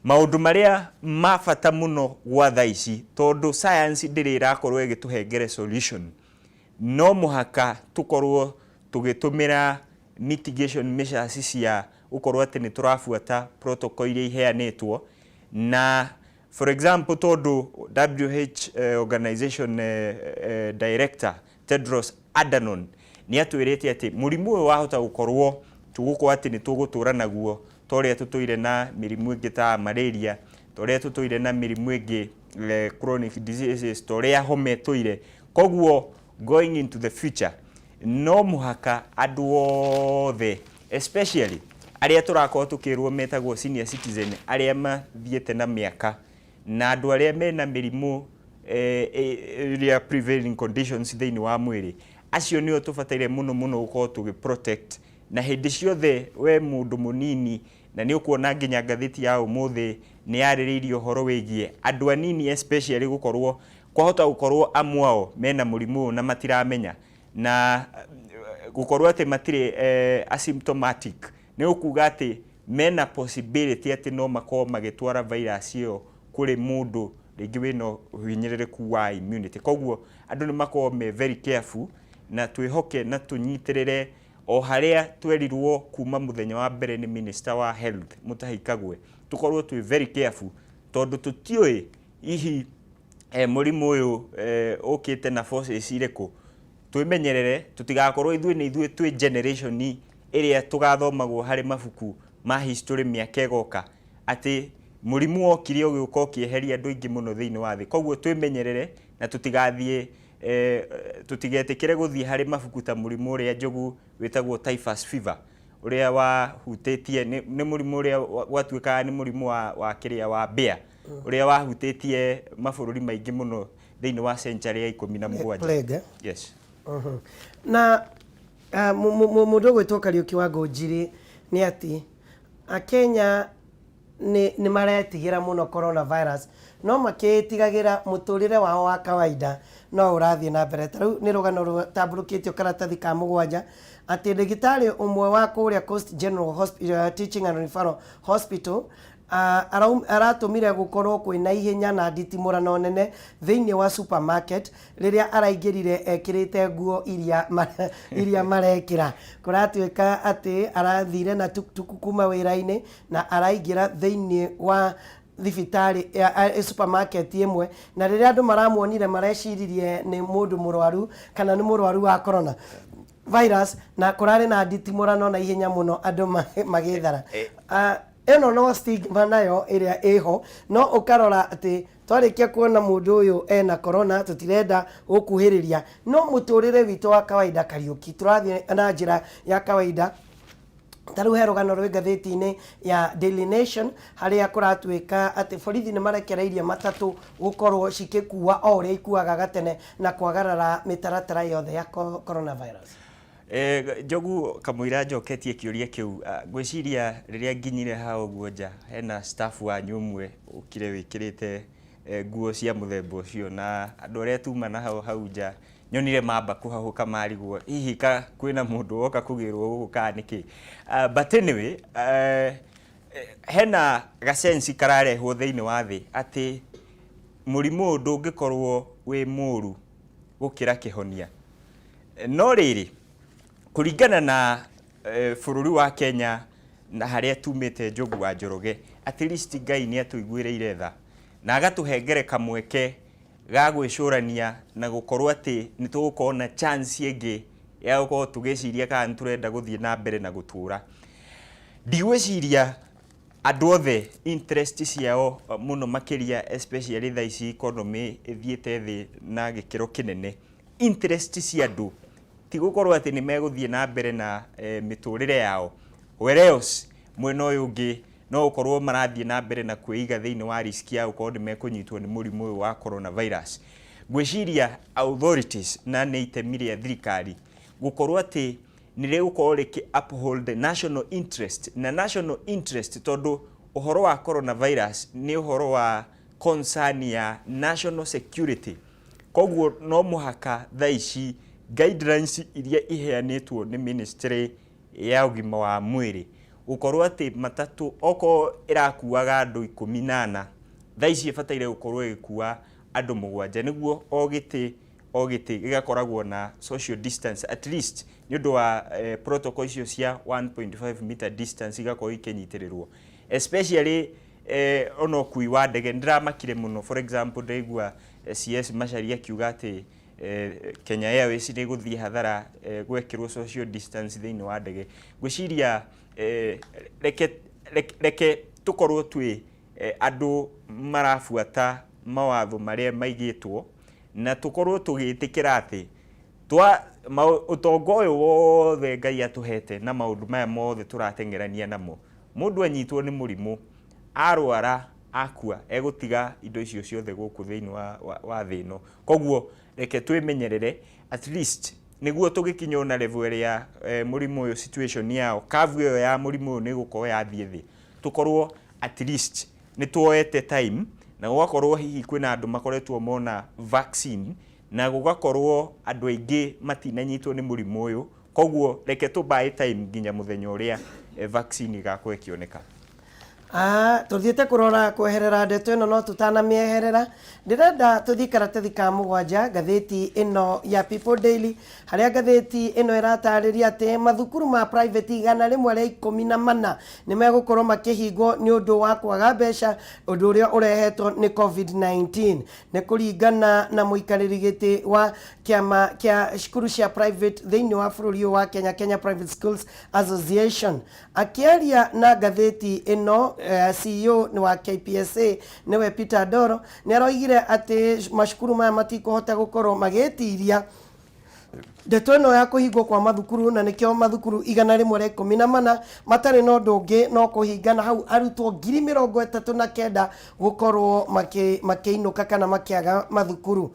maũndũ marĩa ma bata mũno gwa thaa ici, tondũ science ndĩrĩ ĩrakorwo ĩgĩtũhengere solution, no mũhaka tũkorwo tũgĩtũmĩra mitigation measures cia gũkorwo atĩ nĩ tũrabuata protocol iria iheanĩtwo. Na for example, tondũ WH organization director Tedros Adhanom nĩ atwĩrĩte atĩ mũrimũ ũyũ wahota gũkorwo tũgũkorwo atĩ nĩ tũgũtũra naguo ta ũrĩa tũtũire na mĩrimũ ĩngĩ ta malaria, ta ũrĩa tũtũire na mĩrimũ ĩngĩ chronic diseases, ta ũrĩa homa ĩtũire. Koguo going into the future no mũhaka andũ othe, especially arĩa tũrakorwo tũkĩrwo metagwo senior citizen, arĩa mathiĩte na mĩaka, na andũ arĩa mena mĩrimũ ĩrĩa prevailing conditions thĩinĩ wa mwĩrĩ, acio nĩo tũbataire mũno mũno gũkorwo tũgĩ protect. Na hĩndĩ ciothe we mũndũ mũnini, na nĩ ũkuona nginya ngathĩti ya ũmũthĩ nĩ yarĩrĩirie ũhoro wĩgiĩ andũ anini, especially gũkorwo kwahota gũkorwo amwe ao mena mũrimũ ũyũ na matiramenya, na gũkorwo atĩ matirĩ asymptomatic nĩ ũkuga atĩ mena possibility atĩ no makorwo magĩtwara virus ĩyo kũrĩ mũndũ rĩngĩ wĩna ũhinyĩrĩrĩku wa immunity. Koguo andũ nĩ makorwo me very careful, na twĩhoke na tũnyitĩrĩre o harĩa twerirwo kuma mũthenya wa mbere nĩ Minister wa Health Mutahi Kagwe, tũkorwo twĩ very careful, tondũ tũtiũĩ hihi mũrimũ ũyũ ũkĩte na forces irĩkũ. Twĩmenyerere tũtigakorwo ithuĩ nĩ ithuĩ twĩ generation ĩrĩa tũgathomagwo harĩ mabuku ma history mĩaka ĩgoka atĩ mũrimũ wokire ũgĩũka ũkĩeheria andũ aingĩ mũno thĩinĩ wa thĩ. Koguo twĩmenyerere na tũtigathiĩ tũtigetĩkĩre gũthiĩ harĩ mabuku ta mũrimũ ũrĩa Njogu wĩtagwo typhus fever, ũrĩa wahutĩtie nĩ mũrimũ ũrĩa gwatuĩkaga nĩ mũrimũ wa kĩrĩa wa mbĩa, ũrĩa wahutĩtie mabũrũri maingĩ mũno thĩinĩ wa century ya 17. Plague, eh? Yes. Na mũndũ ũgwĩtwo Kariũki wa Ngũnjiri nĩ atĩ Akenya nĩ maretigĩra mũno coronavirus, no makĩtigagĩra mũtũrĩre wao wa kawaida no ũrathiĩ na mbere. Ta rĩu nĩ rũgano rũtambũrũkĩtio karatathi ka 7 atĩ ndagĩtarĩ ũmwe wa kũrĩa Coast General Teaching and Referral Hospital aratũmire gũkorwo kwĩna ihenya na nditimũrano nene thĩinĩ wa supermarket rĩrĩa araingĩrire ekĩrĩte nguo iria marekĩra. Kũratuĩka atĩ arathire na tuktuk kuma wĩra-inĩ na araingĩra thĩinĩ wa thibitarĩ supermarket ĩmwe, na rĩrĩa andũ maramuonire mareciririe nĩ mũndũ mũrwaru kana nĩ mũrwaru wa corona virus, na kũrarĩ na nditimũrano na ihenya mũno andũ magĩthara. Ĩno no stigma nayo ĩrĩa ĩho, no ũkarora atĩ twarĩkia kuona mũndũ ũyũ ena corona tũtirenda gũkuhĩrĩria, no mũtũrĩre witũ wa kawaida, Kariũki, tũrathiĩ na njĩra ya kawaida. Ta rĩu he rũgano rwĩ ngathĩti-inĩ ya Daily Nation harĩa kũratuĩka atĩ borithi nĩ marekereirie matatũ gũkorwo cikĩkua o ũrĩa ikuaga gatene na kwagarara mĩtaratara yothe ya coronavirus. Njogu, kamũira njoketie kĩũria kĩu, ngwĩciria rĩrĩa nginyire haha ũguo nja hena staff wanyu ũmwe ũkire wĩkĩrĩte nguo cia mũthemba ũcio, na andũ arĩa tuma na hau hau nja nyonire mamba kũhahũka marigwo hihi ka kwĩna mũndũ woka kũgĩrwo gũkũ kana nĩkĩ. But anyway, hena gacenci kararehwo thĩinĩ wa thĩ atĩ mũrimũ ũyũ ndũngĩkorwo wĩ mũru gũkĩra kĩhonia. No rĩrĩ, kũringana na bũrũri wa Kenya na harĩa tumĩte, Njogu wa Njoroge, at least Ngai nĩ atũiguĩrĩire tha na agatũhengere kamweke ga gwĩcũrania na gũkorwo atĩ nĩ tũgũkorwo na chance ĩngĩ ya gũkorwo tũgĩciria kana nĩ tũrenda gũthiĩ na mbere na gũtũra. Ndigwĩciria andũ othe interest ciao mũno makĩria, especially thaa ici economy ĩthiĩte thĩ na gĩkĩro kĩnene, interest cia andũ Ti gũkorwo atĩ nĩ megũthiĩ na mbere na mĩtũrĩre yao, whereas mwena ũyũ ũngĩ no gũkorwo marathiĩ na mbere na kwĩiga thĩinĩ wa risk ya gũkorwo nĩ mekũnyitwo nĩ mũrimũ ũyũ wa coronavirus. Ngwĩciria authorities na nĩ itemi rĩa thirikari gũkorwo atĩ nĩ rĩgũkorwo rĩkĩ uphold the national interest, na national interest tondũ ũhoro wa coronavirus nĩ ũhoro wa concern ya national security. Koguo no mũhaka thaa ici guidelines iria iheanĩtwo nĩ ministry ya ũgima wa mwĩrĩ gũkorwo atĩ matatũ okorwo ĩrakuaga andũ 14, thaa ici ĩbataire gũkorwo ĩgĩkua andũ 7, nĩguo o gĩtĩ o gĩtĩ gĩgakoragwo na social distance at least nĩ ũndũ wa protocol icio cia 1.5 meter distance igakorwo ikĩnyitĩrĩrwo, especially ona ũkui wa ndege. Nĩndĩramakire mũno, for example, ndaigua CS Macharia akiuga atĩ Kenya Airways nĩ ĩgũthiĩ hathara gwekĩrwo social distance thĩinĩ wa ndege. Ngwĩciria reke tũkorwo twĩ andũ marabuata mawatho marĩa maigĩtwo, na tũkorwo tũgĩtĩkĩra atĩ twa ũtonga ũyũ wothe Ngai atũhete na maũndũ maya mothe tũrateng'erania namo, mũndũ anyitwo nĩ mũrimũ, arwara, akua, egũtiga indo icio ciothe gũkũ thĩinĩ wa thĩ ĩno. Koguo reke twĩmenyerere at least nĩguo tũgĩkinya ona level ĩrĩa mũrimũ ũyũ, situation yao, curve ĩyo ya mũrimũ ũyũ nĩ ĩgũkorwo yathiĩ thĩ, tũkorwo at least nĩ tuoete time, na gũgakorwo hihi kwĩna andũ makoretwo mona vaccine, na gũgakorwo andũ aingĩ matinanyitwo nĩ mũrimũ ũyũ. Koguo reke tũ buy time nginya mũthenya ũrĩa vaccine ĩgakorwo ĩkĩoneka. Tũthiĩte kũrora kweherera ndeto ĩno, no tũtanamĩeherera ndĩrenda tũthiĩ karatathi ka 7, ngathĩti ĩno ya People Daily, harĩa ngathĩti ĩno ĩratarĩria atĩ mathukuru ma private 114 nĩ megũkorwo makĩhingwo nĩ ũndũ wa kwaga mbeca, ũndũ ũrĩa ũrehetwo nĩ COVID-19. Nĩ kũringana na mũikarĩri gĩtĩ wa kĩama kĩa cukuru cia private thĩinĩ wa bũrũri ũyũ wa Kenya, Kenya Private Schools Association, akĩaria na ngathĩti ĩno, CEO nĩ wa KPSA, nĩwe Peter Ndoro, nĩ aroigire atĩ macukuru maya matikũhota gũkorwo magĩtiria ndeto ĩno ya kũhingwo kwa mathukuru, na nĩkĩo mathukuru 114 matarĩ na ũndũ ũngĩ no kũhinga, na hau arutwo 39,000 gũkorwo makĩinũka kana makĩaga mathukuru.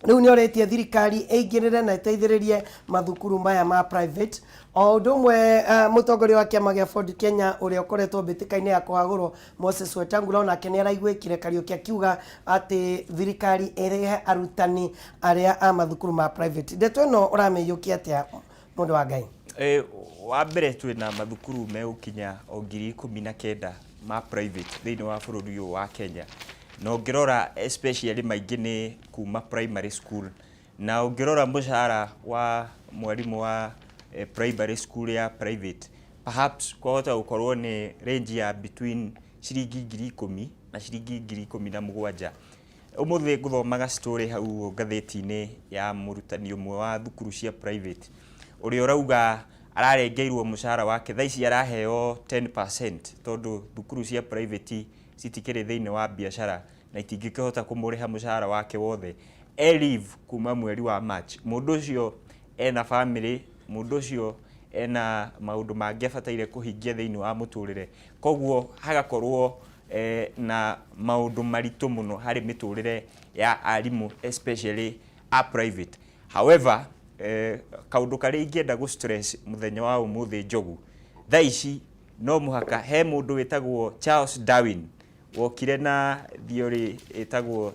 Rĩu nĩ orĩtie thirikari ĩingĩrĩre na ĩteithĩrĩrie mathukuru maya ma private. O ũndũ ũmwe, mũtongoria wa kĩama gĩa Ford Kenya ũrĩa ũkoretwo mbĩtĩka-inĩ ya kũhagũrwo, Moses Wetangula, onake nĩ araiguĩkire Kariũki akiuga atĩ thirikari ĩrĩhe arutani arĩa a mathukuru ma private. Ndeto ĩno ũramĩiyũkia atĩa, mũndũ wa Ngai? Wa mbere, twĩna mathukuru megũkinya o 19,000 ma private thĩinĩ wa bũrũri ũyũ wa Kenya, na ũngĩrora especially maingĩ nĩ kuma primary school, na ũngĩrora mũcara wa mwarimũ wa primary school ya private, perhaps kwahota gũkorwo nĩ range ya between ciringi 10,000 na ciringi 17,000. Ũmũthĩ ngũthomaga story hau ngathĩti-inĩ ya mũrutani ũmwe wa thukuru cia private ũrĩa ũrauga ararengeirwo mũcara wake, thaa ici araheo 10% tondũ thukuru cia private citikĩrĩ thĩinĩ wa biacara na itingĩkĩhota kũmũrĩha mũcara wake wothe. E leave kuma mweri wa March. Mũndũ ũcio ena family, mũndũ ũcio ena maũndũ mangĩ abataire kũhingia thĩinĩ wa mũtũrĩre, koguo hagakorwo na maũndũ maritũ mũno harĩ mĩtũrĩre ya arimũ, especially a private. However, kaũndũ karĩa ingĩenda gũ stress mũthenya wa ũmũthĩ, Njogu, thaa ici no mũhaka he mũndũ wĩtagwo Charles Darwin wokire na theory ĩtagwo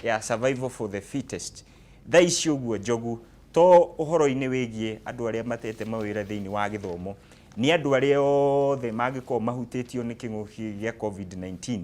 ya survival for the fittest. Thaa ici ũguo, Njogu, to ũhoro-inĩ wĩgiĩ andũ arĩa matete mawĩra thĩinĩ wa gĩthomo, nĩ andũ arĩa othe mangĩkorwo mahutĩtio nĩ kĩng'ũki gĩa COVID-19,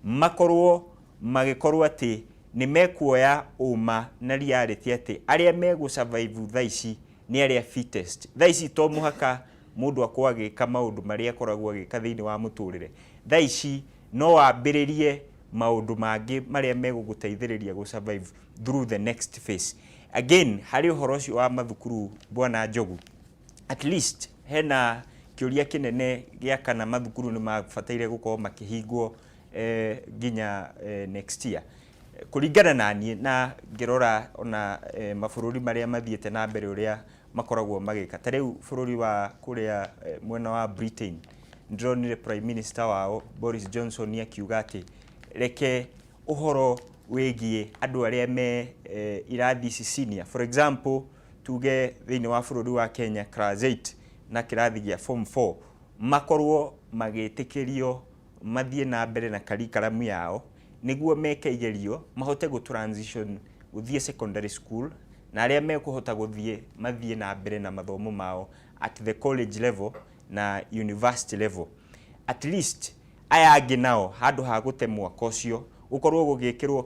makorwo magĩkorwo atĩ nĩ mekuoya ũma na reality atĩ arĩa megũ survive thaa ici nĩ arĩa fittest. Thaa ici to mũhaka mũndũ akorwo agĩka maũndũ marĩa akoragwo agĩka thĩinĩ wa mũtũrĩre. Thaa ici no wambĩrĩrie maũndũ mangĩ marĩa megũgũteithĩrĩria gũ survive through the next phase. Again, harĩ ũhoro ũcio wa mathukuru, bwana Njogu, at least hena kĩũria kĩnene gĩa kana mathukuru nĩ mabataire gũkorwo makĩhingwo nginya next year. Kũringana na niĩ na ngĩrora ona mabũrũri marĩa mathiĩte na mbere ũrĩa makoragwo magĩka, ta rĩu bũrũri wa kũrĩa mwena wa Britain, nĩndĩronire Prime Minister wao Boris Johnson akiuga atĩ reke ũhoro wĩgiĩ andũ arĩa me irathi ici senior, for example tuge thĩinĩ wa bũrũri wa Kenya class 8 na kĩrathi gĩa form 4 makorwo magĩtĩkĩrio mathiĩ na mbere na curriculum yao nĩguo meke igerio mahote gũ transition gũthiĩ secondary school, na arĩa mekũhota gũthiĩ mathiĩ na mbere na mathomo mao at the college level na university level. At least aya angĩ nao handũ ha gũte mwaka ũcio gũkorwo gũgĩkĩrwo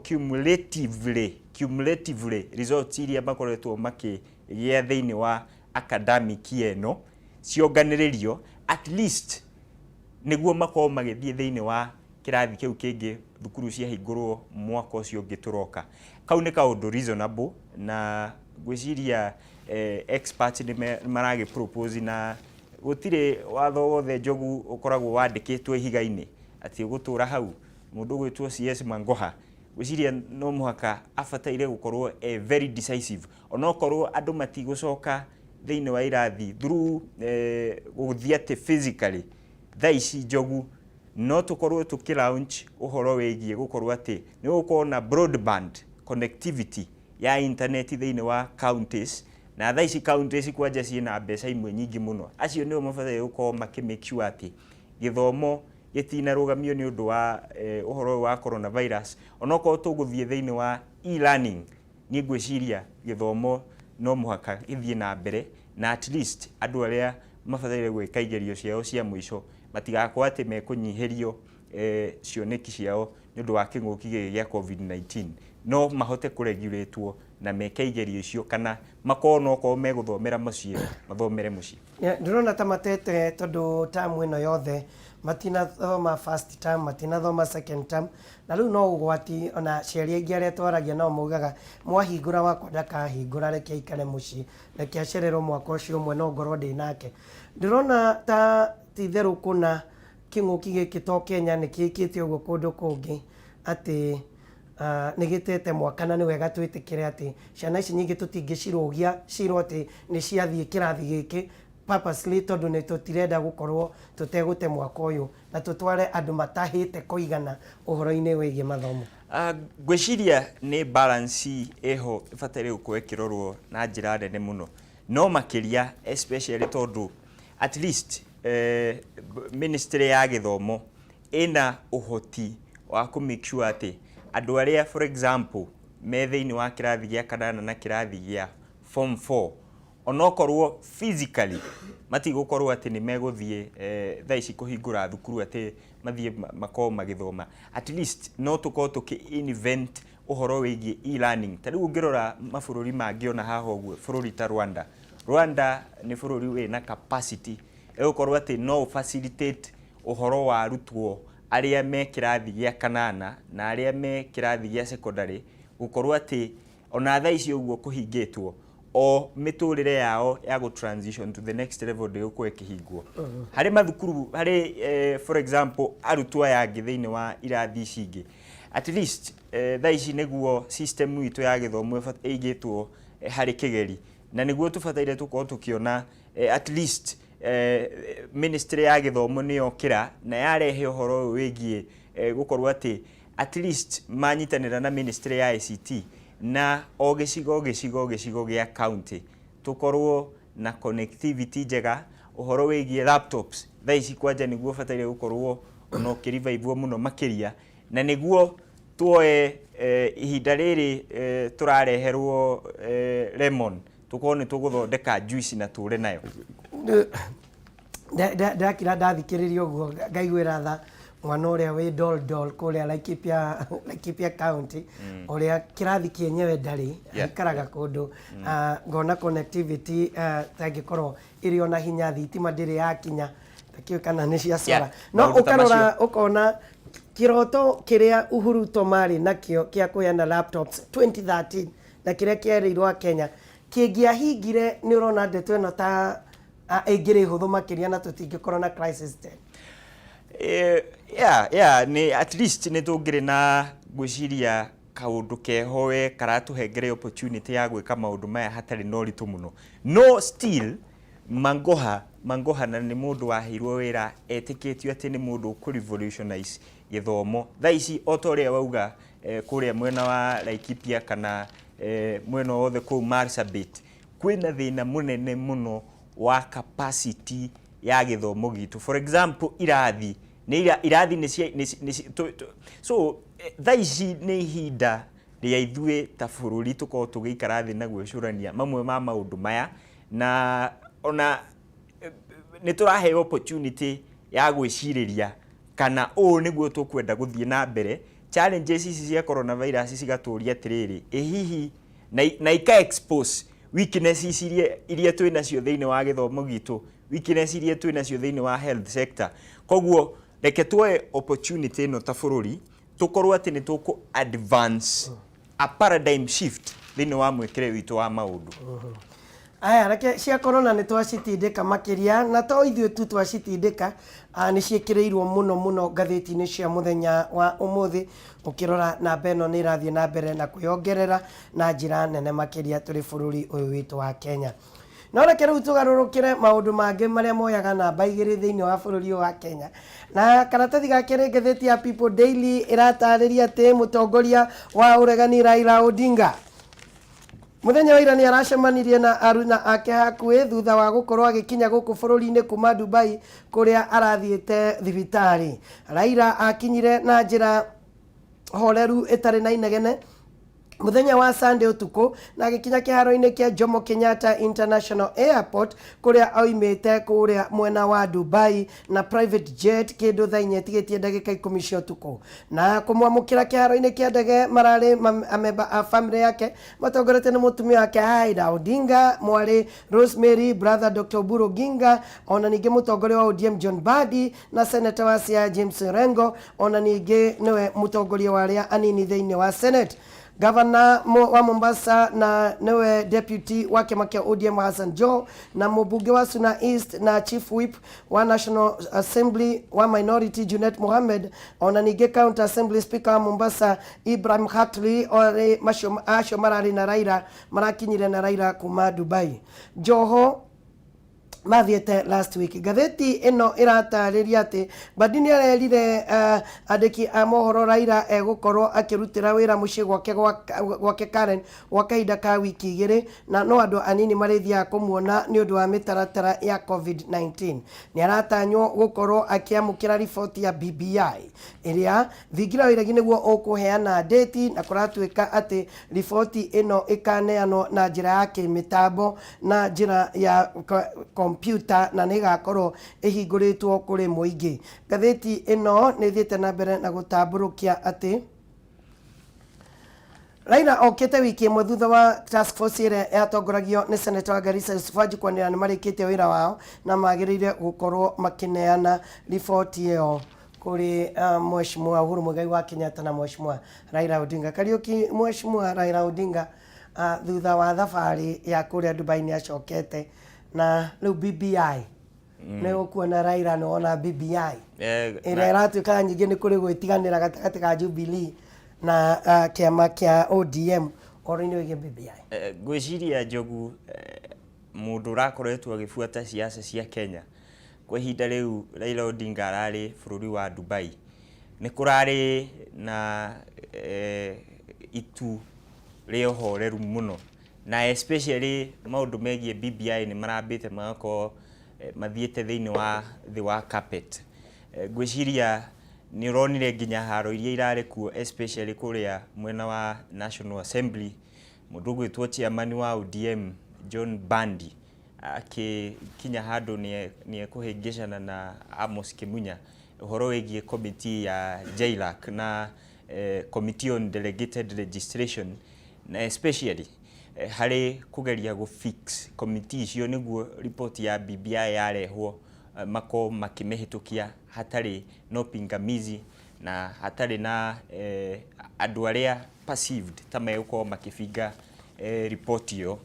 cumulatively results iria makoretwo makĩgĩa thĩinĩ wa academic ĩno cionganĩrĩrio, at least nĩguo makorwo magĩthiĩ thĩinĩ wa kĩrathi kĩu kĩngĩ thukuru ciahingũrwo mwaka ũcio ũngĩ tũroka. Kau nĩ kaũndũ reasonable na ngwĩciria experts nĩ maragĩ propose, na gũtirĩ watho wothe Njogu ũkoragwo wandĩkĩtwo ihiga-inĩ atĩ ũgũtũra hau. Mũndũ ũgwĩtwo CS Mangoha, ngwĩciria no mũhaka abataire gũkorwo e very decisive, onokorwo andũ matigũcoka thĩinĩ wa irathi through gũthiĩ atĩ physically. Thaa ici Njogu no tũkorwo tũkĩ launch ũhoro wĩgiĩ gũkorwo atĩ nĩ gũkorwo na broadband connectivity ya internet thĩinĩ wa counties, na thaa ici counties kwanja ciĩna mbeca imwe nyingĩ mũno. Acio nĩo mabataire gũkorwo makĩ make sure atĩ gĩthomo gĩtinarũgamio nĩ ũndũ wa ũhoro ũyũ wa coronavirus. Onokorwo tũgũthiĩ thĩinĩ wa e-learning, niĩ ngwĩciria gĩthomo no mũhaka gĩthiĩ na mbere, na at least andũ arĩa mabataire gwĩka igerio ciao cia mũico matigakorwo atĩ mekũnyihĩrio cioneki ciao nĩ ũndũ wa kĩng'ũki gĩkĩ gĩa COVID-19, no mahote kũregulatwo na meke igerio icio, kana makorwo no korwo megũthomera mũciĩ, mathomere mũciĩ. Ndĩrona ta matete tondũ term ĩno yothe matinathoma first term, matinathoma second term, na rĩu no ũgwati. Ona aciari aingĩ arĩa twaragia nao maugaga mwahingũra wakwa ndakahingũra, reke aikare mũciĩ, reke acererwo mwaka ũcio ũmwe no ngorwo ndĩ nake. Ndĩrona ta ti itherũ kũna kĩng'ũki gĩkĩ to Kenya nĩ kĩkĩte ũguo kũndũ kũngĩ atĩ nĩ gĩtete mwaka, na nĩ wega twĩtĩkĩre atĩ ciana ici nyingĩ tũtingĩcirũgia cirwo atĩ nĩ ciathiĩ kĩrathi gĩkĩ purposely, tondũ nĩ tũtirenda gũkorwo tũtegũte mwaka ũyũ na tũtware andũ matahĩte kũigana ũhoro-inĩ wĩgiĩ mathomo. Ngwĩciria nĩ balance ĩho ĩbataire gũkorwo ĩkĩrorwo na njĩra nene mũno, no makĩria especially tondũ at least ministry ya gĩthomo ĩna ũhoti wa kũ make sure atĩ andũ arĩa, for example, me thĩinĩ wa kĩrathi gĩa kanana na kĩrathi gĩa form 4, onokorwo physically matigũkorwo atĩ nĩ megũthiĩ thaa ici kũhingũra thukuru atĩ mathiĩ makorwo magĩthoma, at least no tũkorwo tũkĩ invent ũhoro wĩgiĩ e-learning. Ta rĩu ũngĩrora mabũrũri mangĩ ona haha ũguo, bũrũri ta Rwanda, Rwanda nĩ bũrũri wĩna capacity ĩgũkorwo atĩ no facilitate ũhoro wa arutwo arĩa me kĩrathi gĩa kanana na arĩa me kĩrathi gĩa secondary gũkorwo atĩ ona thaa ici ũguo kũhingĩtwo, o mĩtũrĩre yao ya gũ transition to the next level ndĩgũkorwo ĩkĩhingwo harĩ mathukuru harĩ for example arutwo aya angĩ thĩinĩ wa irathi ici ingĩ. At least thaa ici nĩguo system itũ ya gĩthomo ĩigĩtwo harĩ kĩgeri, na nĩguo tũbataire tũkorwo tũkĩona at least ministry ya gĩthomo nĩ yokĩra na yarehe ũhoro ũyũ wĩgiĩ gũkorwo atĩ at least manyitanĩra na ministry ya ICT na o gĩcigo gĩcigo gĩcigo gĩa county tũkorwo na connectivity njega. Ũhoro wĩgiĩ laptops thaa ici kwanja nĩguo ũbataire gũkorwo ona ũkĩrevivwo mũno makĩria, na nĩguo tuoe ihinda rĩrĩ tũrareherwo lemon, tũkorwo nĩ tũgũthondeka juice na tũre nayo. Ndakira ndathikĩrĩria ũguo ngaiguĩra tha mwana ũrĩa wĩ Dol Dol kũrĩa Laikipia County, ũrĩa kĩrathi kĩenyewe ndarĩ, aikaraga kũndũ. Ngona connectivity ta ĩngĩkorwo ĩrĩ ona hinya, thitima ndĩrĩ yakinya, takĩũĩ kana nĩ cia solar, no maũndũ ta ũkarora macio. Ũkona kĩroto kĩrĩa Uhuru to marĩ nakĩo kĩa kũheana laptops 2013 na kĩrĩa kĩerĩirwo a Kenya kĩngĩahingire, nĩ ũrona ndeto ĩno ta ĩngĩrĩ hũthũ makĩria na tũtingĩkorwo na crisis 10. Yeah, nĩ at least nĩ tũngĩrĩ na ngwĩciria Kaũndũ keho we karatũhengere opportunity ya gwĩka maũndũ maya hatarĩ na ũritũ mũno. No still Mangoha, Mangoha na nĩ mũndũ waheirwo wĩra etĩkĩtio atĩ nĩ mũndũ ũkũ revolutionize gĩthomo. Thaa ici o ta ũrĩa wauga eh, kũrĩa mwena wa Laikipia kana eh, mwena wothe kũu Marsabit kwĩna thĩna mũnene mũno wa capacity ya gĩthomo gitũ. For example, irathi nĩ ira, irathi nĩ cia nĩ nĩ tũ, tũ, so eh, thaa ici nĩ ihinda rĩa ithuĩ ta bũrũri tũkorwo tũgĩikara thĩ na gwĩcũrania mamwe ma maũndũ maya na ona eh, nĩ tũraheo opportunity ya gwĩcirĩria kana ũũ nĩguo tũkwenda gũthiĩ na mbere. Challenges ici cia coronavirus cigatũria atĩrĩrĩ, ĩ hihi na, na ika expose weaknesses iria, iria twĩ nacio thĩinĩ wa gĩthomo gitũ, weakness iria twĩ nacio thĩinĩ wa health sector. Koguo reke tuoe opportunity ĩno ta bũrũri tũkorwo atĩ nĩ tũkũ advance a paradigm shift thĩinĩ wa mwĩkĩre witũ wa maũndũ. Aya, reke cia corona nĩ twacitindĩka makĩria, na to ithuĩ tu twacitindĩka, ah, nĩ ciĩkĩrĩirwo mũno mũno ngathĩti-inĩ cia mũthenya wa ũmũthĩ. Ũkĩrora namba ĩno nĩ ĩrathiĩ na mbere na kwĩyongerera na njĩra nene makĩria tũrĩ bũrũri ũyũ witũ wa Kenya. No reke rĩu tũgarũrũkĩre maũndũ mangĩ marĩa moyaga namba igĩrĩ thĩinĩ wa bũrũri ũyũ wa Kenya. Na karatathi ga kerĩ ngathĩti ya People Daily ĩratarĩria atĩ mũtongoria wa ũregani Raila Odinga Mũthenya wa ira nĩ aracemanirie na aruna ake hakuhĩ thutha wa gũkorwo agĩkinya gũkũ bũrũri-inĩ kuma Dubai kũrĩa arathiĩte thibitarĩ. Raila akinyire na njĩra horeru ĩtarĩ na inegene mũthenya wa Sunday ũtukũ na agĩkinya kĩharo-inĩ kĩa Jomo Kenyatta International Airport kũrĩa oimĩte kũrĩa mwena wa Dubai na private jet kĩndũ thaa inya ĩtigĩtie ndagĩka ikũmi cia ũtukũ. Na kũmwamũkĩra kĩharo-inĩ kĩa ndege mararĩ amemba a famĩlĩ yake matongoretio nĩ mũtumia wake Aida Odinga, mwarĩ Rosemary, brother Dr. Oburu Oginga, ona ningĩ mũtongoria wa ODM John Mbadi na senator wa Siaya James Orengo, ona ningĩ nĩwe mũtongoria wa arĩa anini thĩinĩ wa Senate. Gavana wa Mombasa na nĩwe deputy wa kĩama kĩa ODM Hassan Joho na mũmbunge wa Suna East na chief whip wa National Assembly wa minority Junet Mohamed ona ningĩ County Assembly Speaker wa Mombasa Ibrahim Khatri orĩ macio acio mararĩ na Raila marakinyire na Raila kuma Dubai. Joho mathiĩte last week. Ngathĩti ĩno ĩratarĩria atĩ Mbadi nĩ arerire andĩki a mohoro Raila egũkorwo akĩrutĩra wĩra mũciĩ gwake gwake Karen gwa kahinda ka wiki igĩrĩ na no andũ anini marĩthiaga kũmuona nĩ ũndũ wa mĩtaratara ya Covid-19. Nĩ aratanywo gũkorwo akĩamũkĩra riboti ya BBI ĩrĩa thingira wa iregi nĩguo ũkũheana ndĩti na kũratuĩka atĩ riboti ĩno ĩkaneanwo na njĩra ya kĩmĩtambo na njĩra ya kompiuta na nĩ ĩgakorwo ĩhingũrĩtwo kũrĩ mũingĩ. Ngathĩti ĩno nĩ ĩthiĩte na mbere na gũtambũrũkia atĩ Raila okĩte wiki ĩmwe thutha wa task force ĩrĩa yatongoragio nĩ seneta wa Garissa Yusuf Haji kwanĩrĩra nĩ marĩkĩtie wĩra wao na magĩrĩire gũkorwo makĩneana riboti ĩyo kũrĩ uh, Mheshimiwa Uhuru Muigai wa Kenyatta na Mheshimiwa Raila Odinga. Kariũki, Mheshimiwa Raila Odinga uh, thutha wa thabarĩ ya kũrĩa Dubai nĩ acokete na rĩu BBI nĩ ũkuona Raila nĩ wona BBI ĩrĩa ĩratuĩka nyingĩ nĩ kũrĩ gwĩtiganĩra gatagatĩ ka Jubilee na uh, kĩama kĩa ODM ũhoro-inĩ wĩgiĩ BBI. Ngwĩciria Njogu, mũndũ ũrakoretwo agĩbuata siasa cia Kenya kwa ihinda rĩu Raila Odinga ararĩ bũrũri wa Dubai, nĩ kũrarĩ na itu rĩa ũhoreru mũno na especially maũndũ megiĩ BBI nĩ marambĩte magakorwo mathiĩte thĩinĩ wa thĩ wa carpet. Ngwĩciria nĩ ũronire nginya haro iria irarĩ kuo especially kũrĩa mwena wa National Assembly, mũndũ ũgwĩtwo chairman wa ODM John Mbadi akĩkinya handũ nĩ ekũhĩngĩcana na Amos Kĩmunya ũhoro wĩgiĩ committee ya JLAC na Committee on Delegated Legislation na especially harĩ kũgeria gũ fix committee icio nĩguo report ya BBI yarehwo makorwo makĩmĩhĩtũkia hatarĩ no pingamizi na hatarĩ na andũ arĩa perceived ta megũkorwo makĩbinga report ĩyo.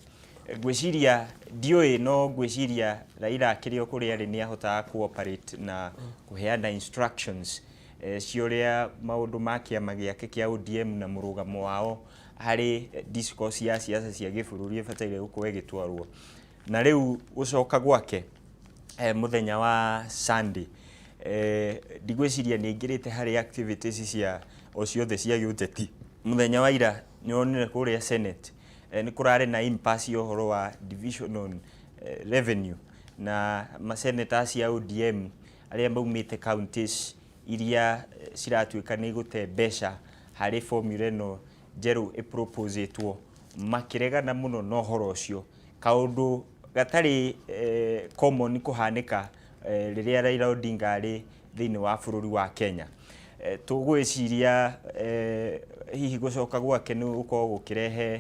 Ngwĩciria ndiũĩ no ngwĩciria Raila akĩrĩ o kũrĩa arĩ nĩ ahotaga cooperate na kũheana instructions. cia ũrĩa maũndũ ma kĩama gĩake kĩa ODM na mũrũgamo wao harĩ discourse ya siasa cia gĩbũrũri ĩbataire gũkorwo ĩgĩtwarwo. Na rĩu gũcoka gwake mũthenya wa Sunday, ndigwĩciria nĩ aingĩrĩte harĩ activities cia o ciothe cia gĩũteti. Mũthenya wa ira nĩ wonire kũrĩa Senate nĩ kũrarĩ na impasse ya ũhoro wa division on revenue, na ma senators a ODM arĩa maumĩte counties iria ciratuĩka nĩ igũte mbeca harĩ formula ĩno njerũ ĩproposetwo, makĩregana mũno na ũhoro ũcio, kaũndũ gatarĩ common kũhanĩka rĩrĩa Raila Odinga arĩ thĩinĩ wa bũrũri wa Kenya. Tũgwĩciria hihi gũcoka gwake nĩ gũkorwo gũkĩrehe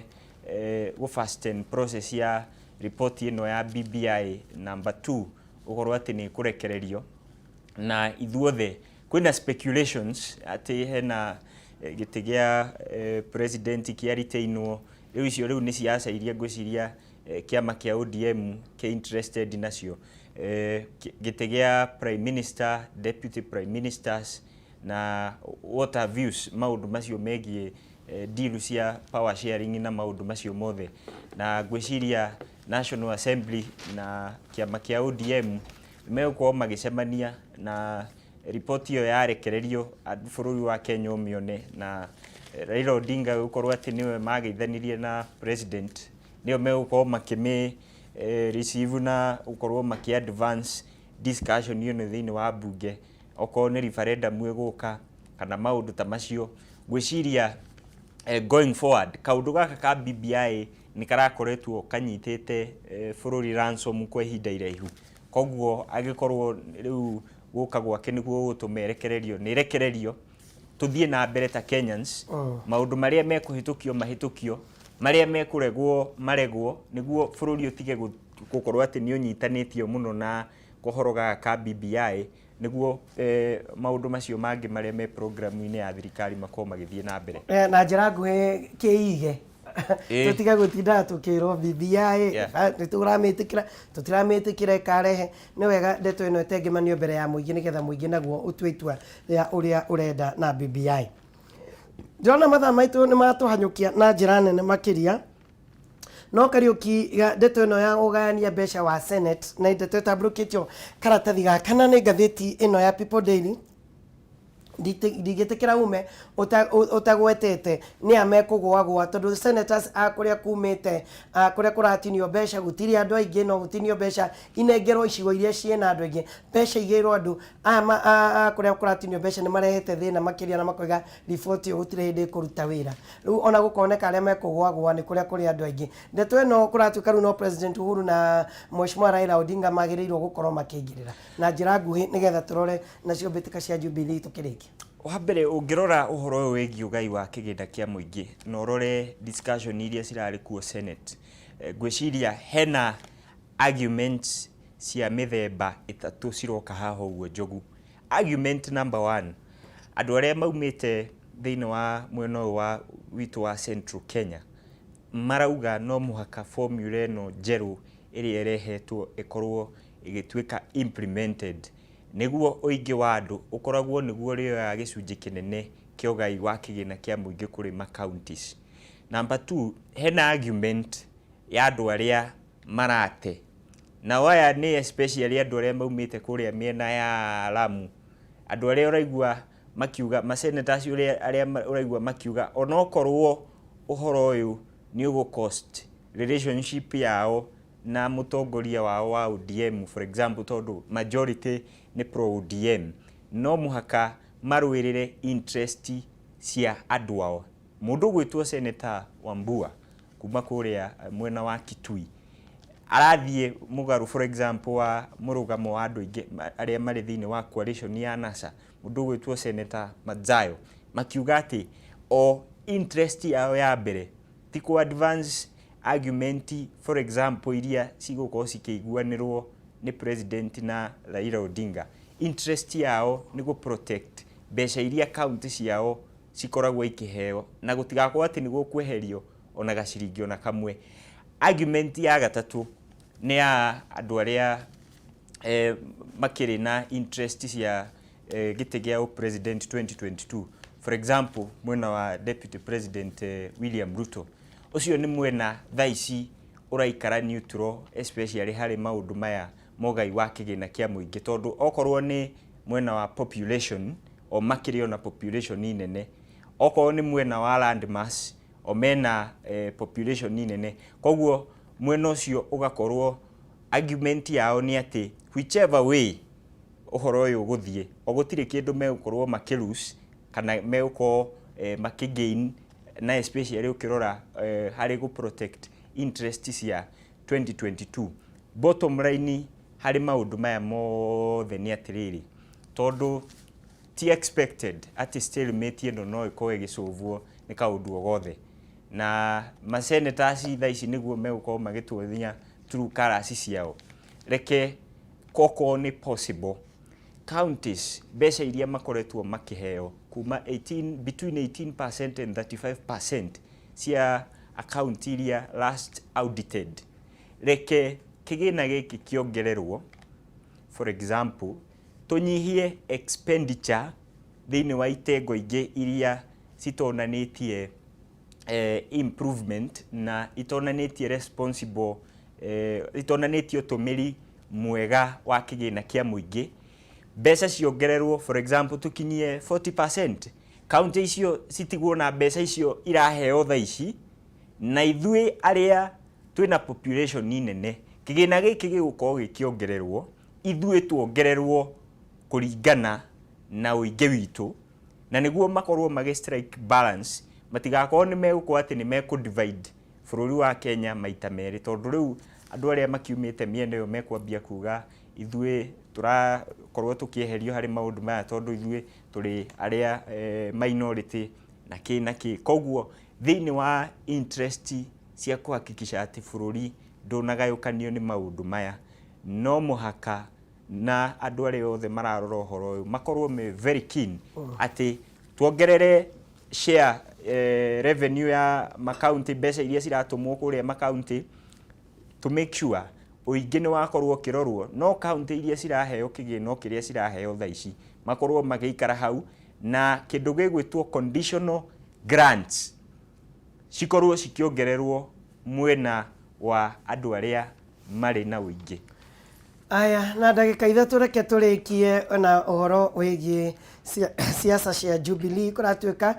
gũ fasten process ya ripoti ĩno ya BBI number 2 gũkorwo atĩ nĩ ĩkũrekererio. Na ithuothe kwĩna speculations atĩ hena gĩtĩ gĩa president kĩa retainwo. Rĩu icio rĩu nĩ siasa iria ngwĩciria kĩama kĩa ODM kĩ interested nacio, gĩtĩ gĩa prime minister, deputy prime ministers na what are views, maũndũ macio megiĩ deal cia power sharing na maũndũ macio mothe. Na ngwĩciria National Assembly na kĩama kĩa ODM megũkorwo magĩcemania na ripoti ĩyo yarekererio bũrũri wa Kenya ũmĩone, na Raila Odinga gũkorwo atĩ nĩwe mageithanirie na president, nĩo megũkorwo makĩmĩ receive na gũkorwo makĩ advance discussion ĩno thĩinĩ wa bunge, okorwo nĩ referendum ĩgũka kana maũndũ ta macio. Ngwĩciria going forward, kaũndũ gaka ka BBI nĩ karakoretwo kanyitĩte bũrũri ransom kwa ihinda iraihu. Koguo angĩkorwo rĩu gũka gwake nĩguo gũgũtũma ĩrekererio, nĩ ĩrekererio, tũthiĩ na mbere ta Kenyans. Maũndũ marĩa mekũhĩtũkio mahĩtũkio, marĩa mekũregwo maregwo, nĩguo bũrũri ũtige gũkorwo atĩ nĩ ũnyitanĩtio mũno na kohoro gaka ka BBI, nĩguo maũndũ macio mangĩ marĩa me programu-inĩ ya thirikari makorwo magĩthiĩ na mbere. Na njĩra nguhĩ, kĩige tũtige gũtindaga tũkĩrwo BBI nĩ tũramĩtĩkĩra, tũtiramĩtĩkĩra, ĩkarehe. Nĩ wega ndeto ĩno ĩtengemanio mbere ya mũingĩ, nĩgetha mũingĩ naguo ũtue itua rĩa ũrĩa ũrenda na BBI. Ndĩrona mathaa maitũ nĩ matũhanyũkia na njĩra nene makĩria. No Kariũki, ndeto ĩno ya ũgayania mbeca wa Senate na ndeto ĩtambũrũkĩtio karatathi ga kana nĩ ngathĩti ĩno ya People Daily, ndingĩtĩkĩra ume ũtagwetete nĩ a mekũgũagũa, tondũ senators a kũrĩa kumĩte a kũrĩa kũratinio mbeca gũtirĩ andũ aingĩ, no gũtinio mbeca inengerwo icigo iria ciĩna andũ aingĩ, mbeca igĩrwo andũ aya a kũrĩa kũratinio mbeca nĩ marehete thĩna makĩria, na makoiga riboti ĩyo gũtirĩ hĩndĩ ĩkũruta wĩra. Rĩu ona gũkoneka arĩa mekũgũagũa nĩ kũrĩa kũrĩ andũ aingĩ. Ndeto ĩno kũratuĩka rĩu no President Uhuru na Mheshimiwa Raila Odinga magĩrĩirwo gũkorwo makĩingĩrĩra na njĩra nguhĩ, nĩgetha tũrore nacio mbĩtĩka cia Jubilee tũkĩrĩkia. Wa mbere, ũngĩrora ũhoro ũyũ wĩgiĩ ũgai wa kĩgĩna kĩa mũingĩ na ũrore discussion iria cirarĩ kuo Senate, ngwĩciria hena arguments cia mĩthemba ĩtatũ ciroka haha ũguo, Njogu. Argument number one, andũ arĩa maumĩte thĩinĩ wa mwena ũyũ wa witũ wa Central Kenya marauga no mũhaka formula ĩno njerũ ĩrĩa ĩrehetwo ĩkorwo ĩgĩtuĩka implemented, nĩguo ũingĩ wa andũ ũkoragwo nĩguo ũrĩoyaga gĩcunjĩ kĩnene kĩa ũgai wa kĩgĩna kĩa mũingĩ kũrĩ ma counties. Number two, hena argument ya andũ arĩa marate. Nao aya nĩ especially andũ arĩa maumĩte kũrĩa mĩena ya Lamu. Andũ arĩa ũraigua makiuga, ma senators arĩa ũraigua makiuga onokorwo ũhoro ũyũ nĩ ũgũ cost relationship yao na mũtongoria wao wa ODM, for example, tondũ majority nĩ pro ODM, no mũhaka marũĩrĩre interest cia andũ ao. Mũndũ ũgwĩtwo Senator Wambua kuma kũrĩa mwena wa Kitui arathiĩ mũgarũ, for example, wa mũrũgamo wa andũ aingĩ arĩa marĩ thĩinĩ wa coalition ya NASA. Mũndũ ũgwĩtwo Senator Madzayo makiuga atĩ o interest yao ya mbere ti kũ advance argument, for example, iria cigũkorwo cikĩiguanĩrwo nĩ president na Raila Odinga. Interest yao nĩ gũ protect mbeca iria county ciao cikoragwo ikĩheo, na gũtigakorwo atĩ nĩ gũkweherio ona gaciringi ona kamwe. Argument ya gatatũ nĩ ya andũ arĩa makĩrĩ na interest cia gĩtĩ gĩa president 2022, for example mwena wa Deputy President William Ruto, ũcio nĩ mwena thaa ici ũraikara neutral, especially harĩ maũndũ maya mogai wa kĩgĩna kĩa mũingĩ, tondũ okorwo nĩ mwena wa population o makĩrĩ ona population nene, okorwo nĩ mwena wa land mass o mena population nene. Koguo mwena ũcio ũgakorwo argument yao nĩ atĩ whichever way ũhoro ũyũ ũgũthiĩ, o gũtirĩ kĩndũ megũkorwo makĩ lose kana megũkorwo makĩ gain, na especially ũkĩrora harĩ gũ protect interest cia 2022. Bottom line harĩ maũndũ maya mothe nĩ atĩrĩrĩ, tondũ ti expected atĩ stalemate ĩno no ĩkorwo ĩgĩcũvwo nĩ kaũndũ o gothe, na masenators thaa ici nĩguo megũkorwo magĩtuonia true colours ciao. Reke kokorwo nĩ possible, counties mbeca iria makoretwo makĩheo kuma 18, between 18% and 35% cia account iria last audited, reke kĩgĩna gĩkĩ kĩongererwo. For example, tũnyihie expenditure thĩinĩ wa itengo ingĩ iria citonanĩtie improvement na itonanĩtie responsible, itonanĩtie ũtũmĩri mwega wa kĩgĩna kĩa mũingĩ. Mbeca ciongererwo, for example tũkinyie 40%, kaunti icio citigwo na mbeca icio iraheo thaa ici, na ithuĩ arĩa twĩna population nene, kĩgĩna gĩkĩ gĩgũkorwo gĩkĩongererwo, ithuĩ tuongererwo kũringana na ũingĩ witũ, na nĩguo makorwo magĩ strike balance, matigakorwo nĩ megũkorwo atĩ nĩ mekũ divide bũrũri wa Kenya maita merĩ, tondũ rĩu andũ arĩa makiumĩte mĩena ĩyo mekwambia kuga ithuĩ tũrakorwo tũkĩeherio harĩ maũndũ maya tondũ ithuĩ tũrĩ arĩa minority na kĩ na kĩ. Koguo thĩinĩ wa interest cia kũhakikisha atĩ bũrũri ndũnagayũkanio nĩ maũndũ maya, no mũhaka na andũ arĩa othe mararora ũhoro ũyũ makorwo me very keen atĩ tuongerere share revenue ya makaunti, mbeca iria ciratũmwo kũrĩa makaunti, to make sure ũingĩ nĩ wakorwo ũkĩrorwo, no kaunti iria ciraheo kĩgĩna o kĩrĩa ciraheo thaa ici makorwo magĩikara hau, na kĩndũ gĩgwĩtwo conditional grants cikorwo cikĩongererwo mwena wa andũ arĩa marĩ na ũingĩ. Aya, na ndagĩka 3 reke tũrĩkie na ũhoro wĩgiĩ siasa cia Jubilee. Kũratuĩka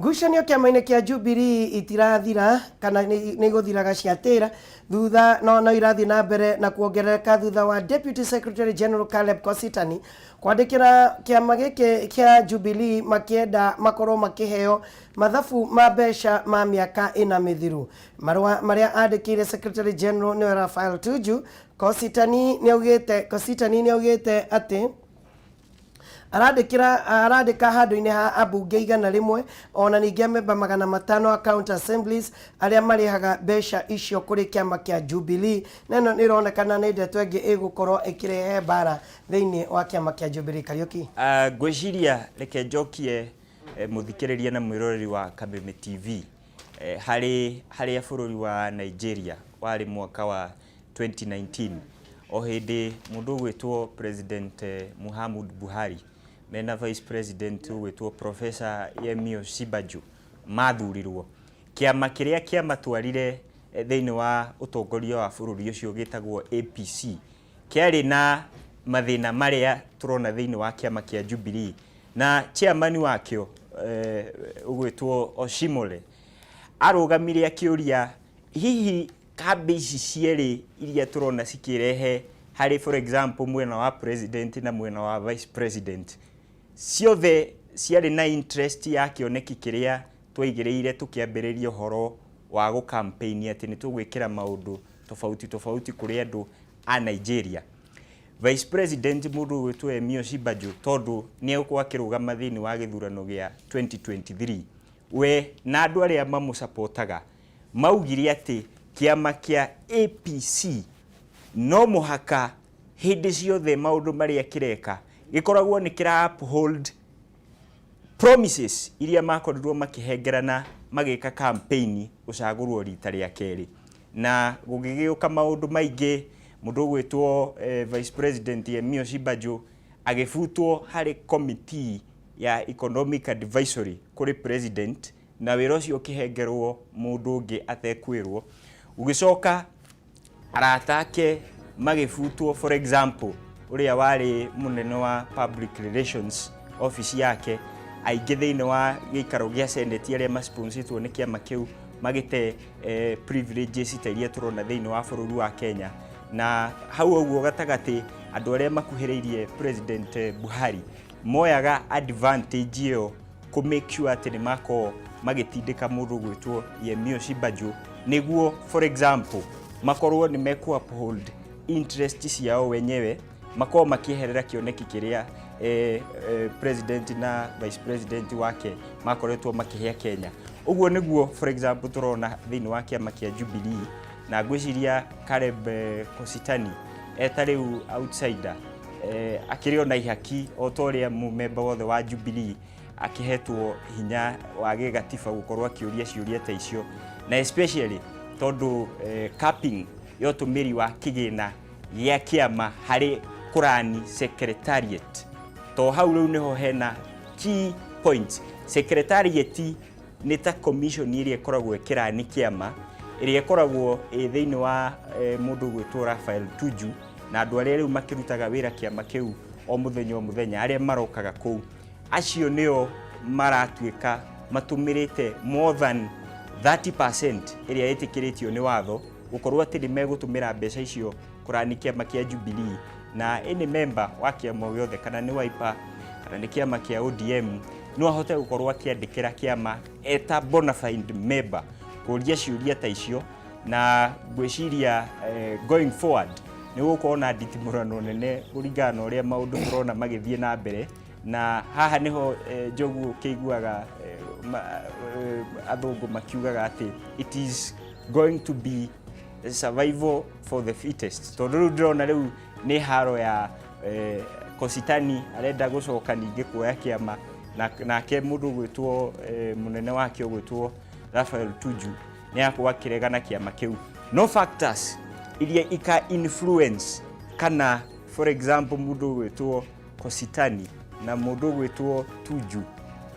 ngucanio kĩama-inĩ kĩa Jubilee itirathira kana nĩ igũthiraga ciatĩra thutha, no irathiĩ na mbere na kuongerereka thutha wa Deputy Secretary General Caleb Kositany kwandĩkĩra kĩama gĩkĩ kĩa Jubilee makĩenda makorwo makĩheo mathabu ma mbeca ma mĩaka 4 mĩthiru. Marũa marĩa andĩkĩire Secretary General nĩwe Raphael Tuju, Kositany nĩaugĩte atĩ arandĩkĩra arandĩka handũ-inĩ ha ambunge 100 ona ningĩ amemba 500 a county assemblies arĩa marĩhaga mbeca icio kũrĩ kĩama kĩa Jubilee. Na ĩno nĩ ĩronekana nĩ ndeto ĩngĩ ĩgũkorwo ĩkĩrehe mbara thĩinĩ wa kĩama kĩa Jubilee. Kariũki. Ngwĩciria reke njokie mũthikĩrĩria na mwĩroreri wa Kameme TV harĩ harĩa bũrũri wa Nigeria warĩ mwaka wa 2019, o hĩndĩ mũndũ ũgwĩtwo President Muhammadu Buhari mena Vice President ũgwĩtwo Professor Yemi Osinbajo mathurirwo. Kĩama kĩrĩa kĩamatwarire thĩinĩ wa ũtongoria wa bũrũri ũcio gĩtagwo APC kĩarĩ na mathĩna marĩa tũrona thĩinĩ wa kĩama kĩa Jubilee, na chairman wakĩo ũgwĩtwo Oshimole arũgamire akĩũria hihi kambĩ ici cierĩ iria tũrona cikĩrehe harĩ, for example, mwena wa president na mwena wa vice president, ciothe ciarĩ na interest ya kĩoneki kĩrĩa twaigĩrĩire tũkĩambĩrĩria ũhoro wa gũ campaign atĩ nĩ tũgwĩkĩra maũndũ tofauti tofauti kũrĩ andũ a Nigeria. Vice President mũndũ ũgwĩtwo Yemi Osinbajo, tondũ nĩ egũkorwo akĩrũgama thĩinĩ wa gĩthurano gĩa 2023, we na andũ arĩa mamũcapotaga maugire atĩ kĩama kĩa APC no mũhaka hĩndĩ ciothe maũndũ marĩa kĩreka gĩkoragwo nĩ kĩra uphold promises iria makorirwo makĩhengerana magĩka campaign gũcagũrwo rita rĩa kerĩ. Na gũgĩgĩũka maũndũ maingĩ, mũndũ ũgwĩtwo Vice President Yemi Osinbajo Agĩbutwo harĩ committee ya Economic Advisory kũrĩ President na wĩra ũcio ũkĩhengerwo mũndũ ũngĩ atekwĩrwo. Gũgĩcoka arata ake magĩbutwo, for example ũrĩa warĩ mũnene wa public relations office yake, aingĩ thĩinĩ wa gĩikaro gĩa Senate arĩa masponsĩtwo nĩ kĩama kĩu magĩte privileges ta iria tũrona thĩinĩ wa bũrũri wa Kenya. Na hau ũguo gatagatĩ andũ arĩa makuhĩrĩirie President Buhari moyaga advantage ĩyo kũ make sure atĩ nĩ makorwo magĩtindĩka mũndũ gwĩtwo Yemi Osinbajo nĩguo, for example, makorwo nĩ mekũ uphold interest ciao wenyewe, makorwo makĩeherera kĩoneki kĩrĩa president na vice president wake makoretwo makĩhe Kenya. Ũguo nĩguo, for example, tũrona thĩinĩ wa kĩama kĩa Jubilee, na ngwĩciria Caleb Kositany eta rĩu outsider akĩrĩ ona ihaki o ta ũrĩa mũmemba wothe wa Jubilee akĩhetwo hinya wa gĩgatiba gũkorwo akĩũria ciũria ta icio, na especially tondũ capping ya ũtũmĩri wa kĩgĩna gĩa kĩama harĩ kũrani secretariat, to hau rĩu nĩho hena key points. Secretariat nĩ ta commission ĩrĩa ĩkoragwo ĩkĩrani kĩama, ĩrĩa ĩkoragwo ĩ thĩinĩ wa mũndũ gwĩtwo Raphael Tuju na andũ arĩa rĩu makĩrutaga wĩra kĩama kĩu o mũthenya o mũthenya, arĩa marokaga kũu, acio nĩo maratuĩka matũmĩrĩte more than 30% ĩrĩa ĩtĩkĩrĩtio nĩ watho gũkorwo atĩ nĩ megũtũmĩra mbeca icio kũrani kĩama kĩa Jubilee. Na any member wa kĩama o gĩothe, kana nĩ Wiper kana nĩ kĩama kĩa ODM, no ahote gũkorwo akĩandĩkĩra kĩama eta bona fide member kũria ciũria ta icio. Na ngwĩciria going forward nĩ gũkorwo na nditimũrano nene kũringana na ũrĩa maũndũ tũrona magĩthiĩ na mbere. Na haha nĩho Njogu ũkĩiguaga athũngũ makiugaga atĩ it is going to be survival for the fittest, tondũ rĩu ndĩrona rĩu nĩ haro ya Kositany arenda gũcoka ningĩ kuoya kĩama, nake mũndũ ũgwĩtwo mũnene wake ũgwĩtwo Raphael Tuju nĩ akorwo akĩregana kĩama kĩu. No factors iria ika influence kana, for example, mũndũ ũgwĩtwo Kositany na mũndũ ũgwĩtwo Tuju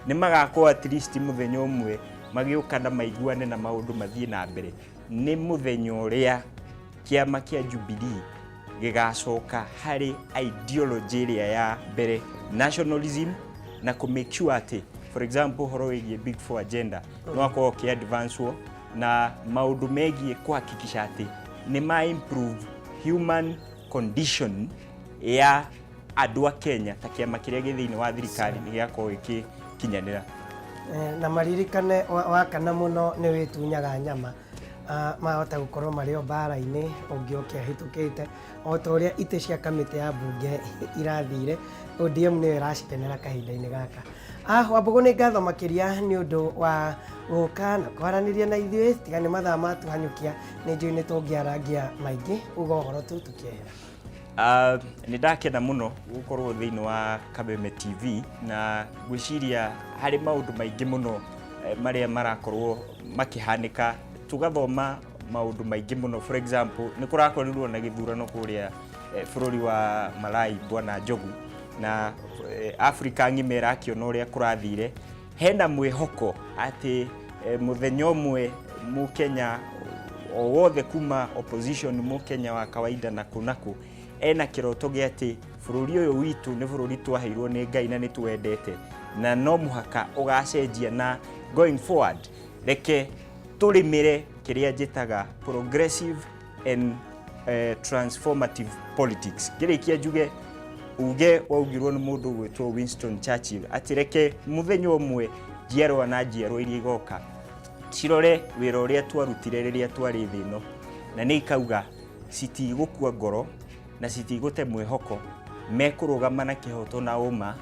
nĩ magakorwo at least mũthenya ũmwe magĩũka na maiguane na maũndũ mathiĩ na mbere, nĩ mũthenya ũrĩa kĩama kĩa Jubilee gĩgacoka harĩ ideology ĩrĩa ya mbere, nationalism, na kũ make sure atĩ, for example, ũhoro wĩgiĩ Big Four agenda no akorwo ũkĩ advance na maũndũ megiĩ kũhakikisha atĩ nĩ ma improve human condition ya andũ a Kenya ta kĩama kĩrĩa gĩ thĩinĩ wa thirikari nĩ gĩakorwo gĩkĩkinyanĩra. Na maririkane wakana mũno nĩ wĩtunyaga nyama. Mahota gũkorwo marĩ o mbara-inĩ ũngĩ oke ahĩtũkĩte o ta ũrĩa itĩ cia kamĩtĩ ya mbunge irathire. ODM nĩyo ĩracikenera kahinda-inĩ gaka. Wambũgũ, nĩ ngatho makĩria nĩ ũndũ wa gũka na kwaranĩria na ithuĩ. Tiga nĩ mathaa matuhanyũkia, nĩ njũĩ nĩ tũngĩarangia maingĩ. Uga ũhoro tu tũkĩehera. Nĩ ndakena mũno gũkorwo thĩinĩ wa Kameme TV, na ngwĩciria harĩ maũndũ maingĩ mũno marĩa marakorwo makĩhanĩka, tũgathoma maũndũ maingĩ mũno. For example, nĩ kũrakorirwo na gĩthurano kũrĩa bũrũri wa Malawi, bwana Njogu, na Africa ng'ima ĩrakĩona ũrĩa kũrathire. Hena mwĩhoko atĩ mũthenya ũmwe mũkenya o wothe kuma opposition, mũkenya wa kawaida na kũ na kũ, ena kĩroto gĩa atĩ bũrũri ũyũ witũ nĩ bũrũri twaheirwo nĩ Ngai na nĩ tuwendete na no mũhaka ũgacenjia. Na going forward, reke tũrĩmĩre kĩrĩa njĩtaga progressive and transformative politics. Ngĩrĩkia njuge uge waugirwo nĩ mũndũ ũgwĩtwo Winston Churchill atĩ reke mũthenya ũmwe njiarwa na njiarwa iria igoka cirore wĩra ũrĩa twarutire rĩrĩa twarĩ thĩ ĩno, na nĩ ikauga citigũkua ngoro na citigũte mwĩhoko, mekũrũgama na kĩhoto na ũma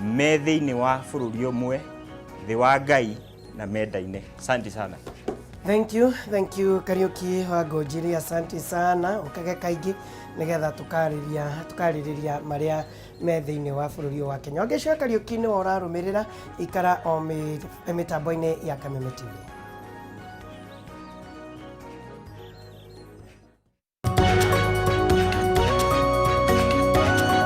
me thĩinĩ wa bũrũri ũmwe thĩ wa Ngai na mendaine. Asante sana. Thank you, thank you, Kariuki wa Ngũnjiri, asante sana. Ũkage kaingĩ nĩgetha tũkarĩrĩria marĩa me thĩinĩ wa bũrũri ũyũ wa Kenya. Wangeci wa Kariuki nĩwe ũrarũmĩrĩra, ikara o mĩtambo-inĩ ya Kameme TV.